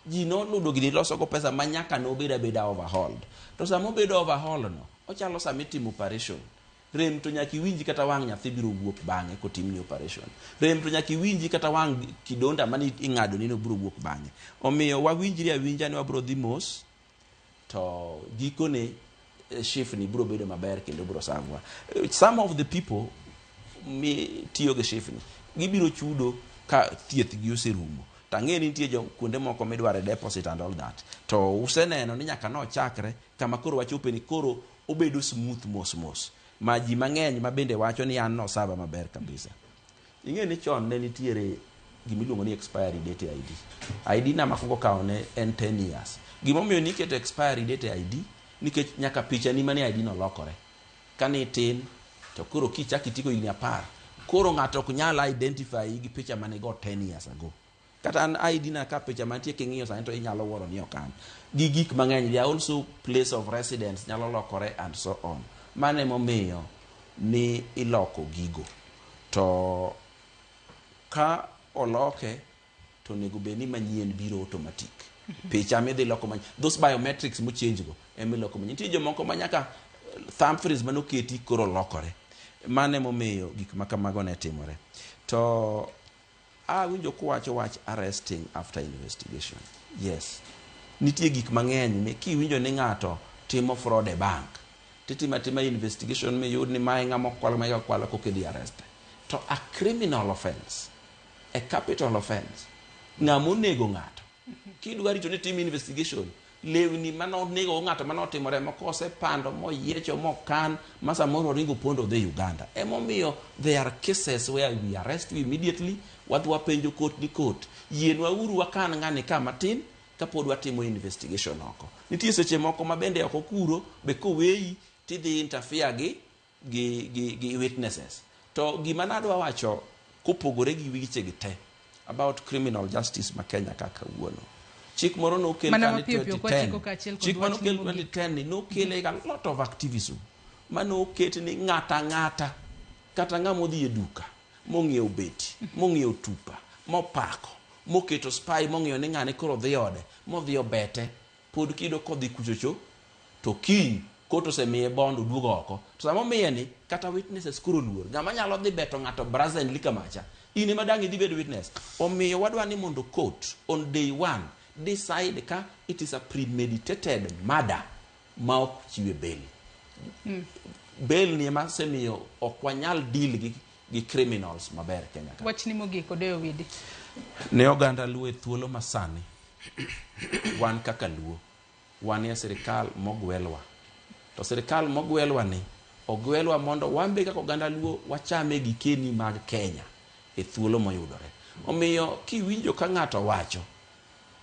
Ji noludo gini loso go pesa ma nyaka nobed abeda overhauled. To sama obedo overhauled no, ochalo sama itimo operation. Rem to nyaka iwinji kata wang' nyathi biro wuok bang'e kotimni operation. Rem to nyaka iwinji kata wang' kidonda mane ing'ado ni no biro wuok bang'e. Omiyo wawinjri awinja ni wabiro dhi mos to gikone SHIF ni biro bedo maber kendo biro savwa. Some of the people mi tiyo gi SHIF ni gibiro chudo ka thieth gi oserumo. To ang'e ni nitie jo kuonde moko midware deposit and all that. To useneno ni nyaka nochakre kama koro wachope ni koro obedo smooth mos mos. Ma ji mang'eny ma bende wacho ni an nosava maber kabisa. Ing'e ni chon ne nitiere gimiluongo ni expiry date e ID. ID na makwongo kawo ne en 10 years. Gimomiyo niketo expiry date e ID nikech nyaka picha ni mane ID no lokore. Kane itin to koro kichako itieko higni 10, koro ng'ato ok nyal identify gi picha mane go 10 years ago. Kata an ID na ka picha mantie king'iyo sani to inyalo wuoro ni ok an. Gi gik mang'eny, they are also place of residence nyalo lokore and so on. Mano emomiyo ni iloko gigo. To ka oloke to onego bed ni manyien biro automatic. Picha midhi loko manyien. Those biometrics mochange go ema iloko manyien. Nitie jomoko ma nyaka thumbprints manoketi koro lokore. Mano emomiyo gik ma kamago ne timore. To awinjo kuwacho wach arresting after investigation. Yes. Nitie gik mang'eny mi kiwinjo ni ng'ato timo fraud e bank, titimo atima investigation miyud ni mae ng'ama okwalo, mae okwalo koka idhi arrest. To a criminal offense, a capital offense, ng'ama onego ng'ato, kidwa rito ni tim investigation, Lewni manonego ng'ato manotimore moko osepando moyiecho mokan ma samoro oringo pondo odhi Uganda. Emomiyo there are cases where we arrest you immediately, wadhi wapenjo court ni court, yienwa uru wakan ng'ani ka matin kapod watimo investigation oko. Nitie seche moko ma bende oko kuro be koweyi tidhi interfere gi witnesses. To gima nadwa wacho kopogore gi weche gi te about criminal justice ma Kenya kaka kawuono. Chik moro nokel Mana kane mapiyo piyo kwatieko kaachiel 2010. kod Chik manokel wachni mogik. 2010 ni nokele ga lot of activism manoket ni ng'ata ng'ata kata ng'ama odhi e duka mong'iewo beti mong'iewo tupa mopako moketo spy mong'iyo ni ng'ane koro dhi ode modhi obete pod kiyudo kodhi kuchocho to kiny court osemiye bond oduogo oko to sama omiye ni kata witnesses koro luor ng'ama nyalo dhi beto ng'ato brazenly kamacha in ema dang' idhi bed witness omiyo wadwa ni mondo court on day one decide ka it is a premeditated murder ma ok chiwe bail. Bail ni ema osemiyo ok wanyal deal gi criminals maber Kenya ka. Wachni mogik Odeyo Widi. Ne oganda Luo e thuolo masani, wan kaka Luo, wan e sirikal mogwelwa. To sirikal mogwelwa ni, ogwelwa mondo wan be kaka oganda Luo wachame gikeni mag Kenya e thuolo moyudore. Omiyo kiwinjo ka ng'ato wacho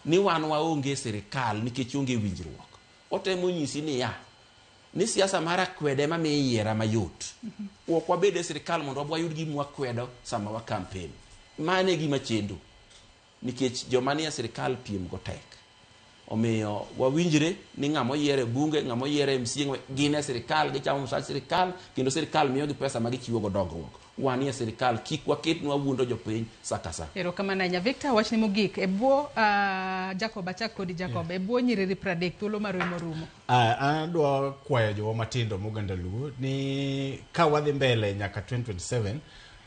ni wan waonge sirikal nikech onge winjruok, otemo nyisi niya, ni siasa mar akwede ema miyo iyiera mayot. Ok wabed e sirikal mondo wayud gima wakwedo sama wa campaign. Mano e gima chendo. Nikech joma nie sirikal piem go tek. Omiyo wawinjre ni ng'ama oyier e bunge, ng'ama oyier e MCA, gin e sirikal, gichamo msach sirikal, kendo sirikal miyogi pesa ma gichiwo go dongruok. Wan e sirikal, kik waket ni wawuondo jopiny sa ka sa. Erokamano ahinya. Victor, wachni mogik. E bwo Jacob, achak kodi Jacob. E bwo nyiriri 30 thuolo marwa morumo. Adwa kwayo jowa matindo moganda Luo ni ka wadhi mbele nyaka 2027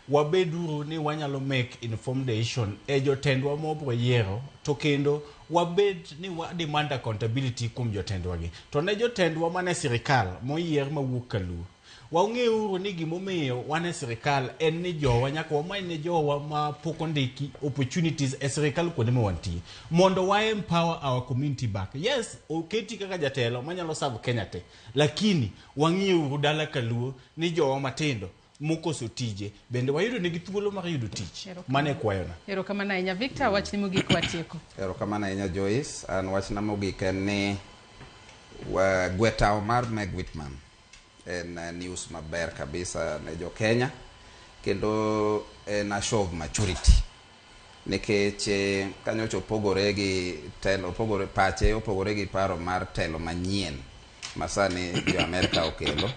wabeduru ni wanyalo make informed decision e jotendwa mobro yiero to kendo wabed ni wa demand accountability kuom jotendwa gi. To ne jotendwa mane sirikal moyier mawuok kaluo, wang'euru ni gimomiyo wan e sirikal en ni jowa nyaka wamany ne jowa ma pok ondiki opportunities e sirikal kuonde ma wantie mondo wa empower our community back. Yes, oketi kaka jatelo manyalo serve Kenya te, lakini wang'iyeuru dala kaluo ni jowa matindo mokoso tije bende wayudo nigi thuolo mar yudo tich. Mano e kwayona. Erokamano ahinya. Victor, wachni mogik watieko. Erokamano ahinya Joyce. An wachna mogik en ni gwe tao mar Meg Whitman en news maber kabisa ne jo Kenya kendo en a show of maturity nikech kanyocha opogore gi telo, opogore pache, opogore gi paro mar telo manyien masani jo Amerika okelo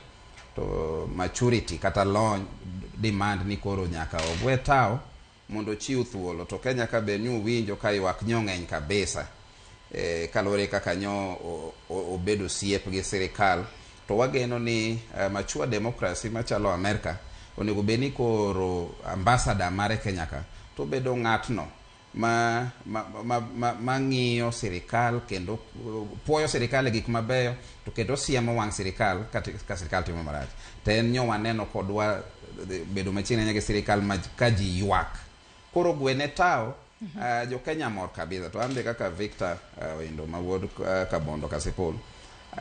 to maturity kata lony demand ni koro nyaka ogwe tao mondo ochiw thuolo to Kenya ka be nyuwinjo ka ywak nyo ng'eny kabisa kaluwore kaka nyo obedo osiep gi sirikal to wageno ni mature democracy machalo Amerika onego bed ni koro ambassador mare Kenya ka to bedo ng'atno ma ng'iyo sirikal kendo puoyo sirikal e gik mabeyo to kendo siemo wang' sirikal ka sirikal timo marach to en nyo waneno kodwa bedo machiegni ahinya gi sirikal ma ka ji ywak koro gwene tao jo Kenya mor kabisa to an be kaka Victor Oindo ma wuod Kabondo Kasipul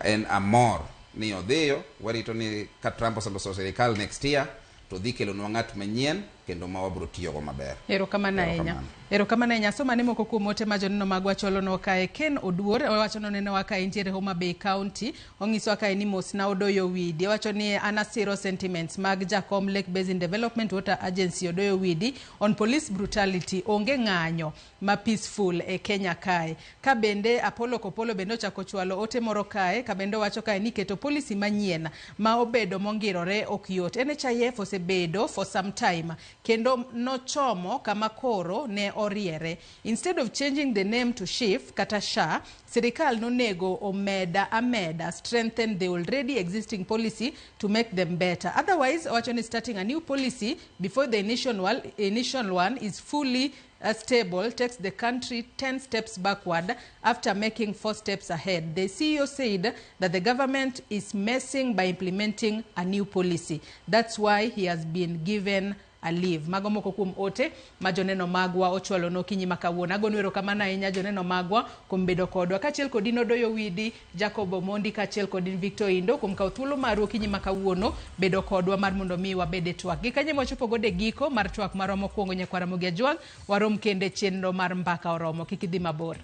en amor ni odhiyo warito ni ka Trump oseloso sirikal next year to dhi kelonwa ng'at manyien kendo ma wabro tiyogo maber. Erokamano ahinya. Erokamano ahinya. Soma ne moko kuom ote ma joneno magwa cholonwa kae. Ken Oduor owacho nonenowa kae entiere Homa Bay County. Onyisowa kae ni mos na Odoyo Widi. Owacho ni an asiro sentiments mag jakom Lake Basin Development Water Agency Odoyo Widi on police brutality. Onge ng'anyo ma peaceful e Kenya kae. Ka bende Apollo Kopolo bende ochako chwalo ote moro kae, ka bende owacho kae ni keto policy manyien ma obedo mongirore ok yot. NHIF osebedo for some time kendo nochomo kama koro ne oriere. Instead of changing the name to SHIF kata SHA, sirikal nonego omeda ameda strengthen the already existing policy to make them better. Otherwise, owacho ni starting a new policy before the initial one is fully stable takes the country 10 steps backward after making 4 steps ahead. The CEO said that the government is messing by implementing a new policy. That's why he has been given Alive. Mago moko kuom ote ma joneno magwa ochwalo nokinyi ma kawuono. Agonu erokamano ahinya joneno magwa kuom bedo kodwa. Kaachiel kod in Odoyo Widi, Jacob Omondi kaachiel kod in Victor Indo kuom kawo thuolo maru okinyi ma kawuono bedo kodwa mar mondo mi wabed e twak. Gi kanyo ema wachopo godo e giko mar twak marwa mokwongo nyakwar Ramogi Ajwang'. Warom kendo e chenro mar Mbaka Oromo. Kik idhi mabor.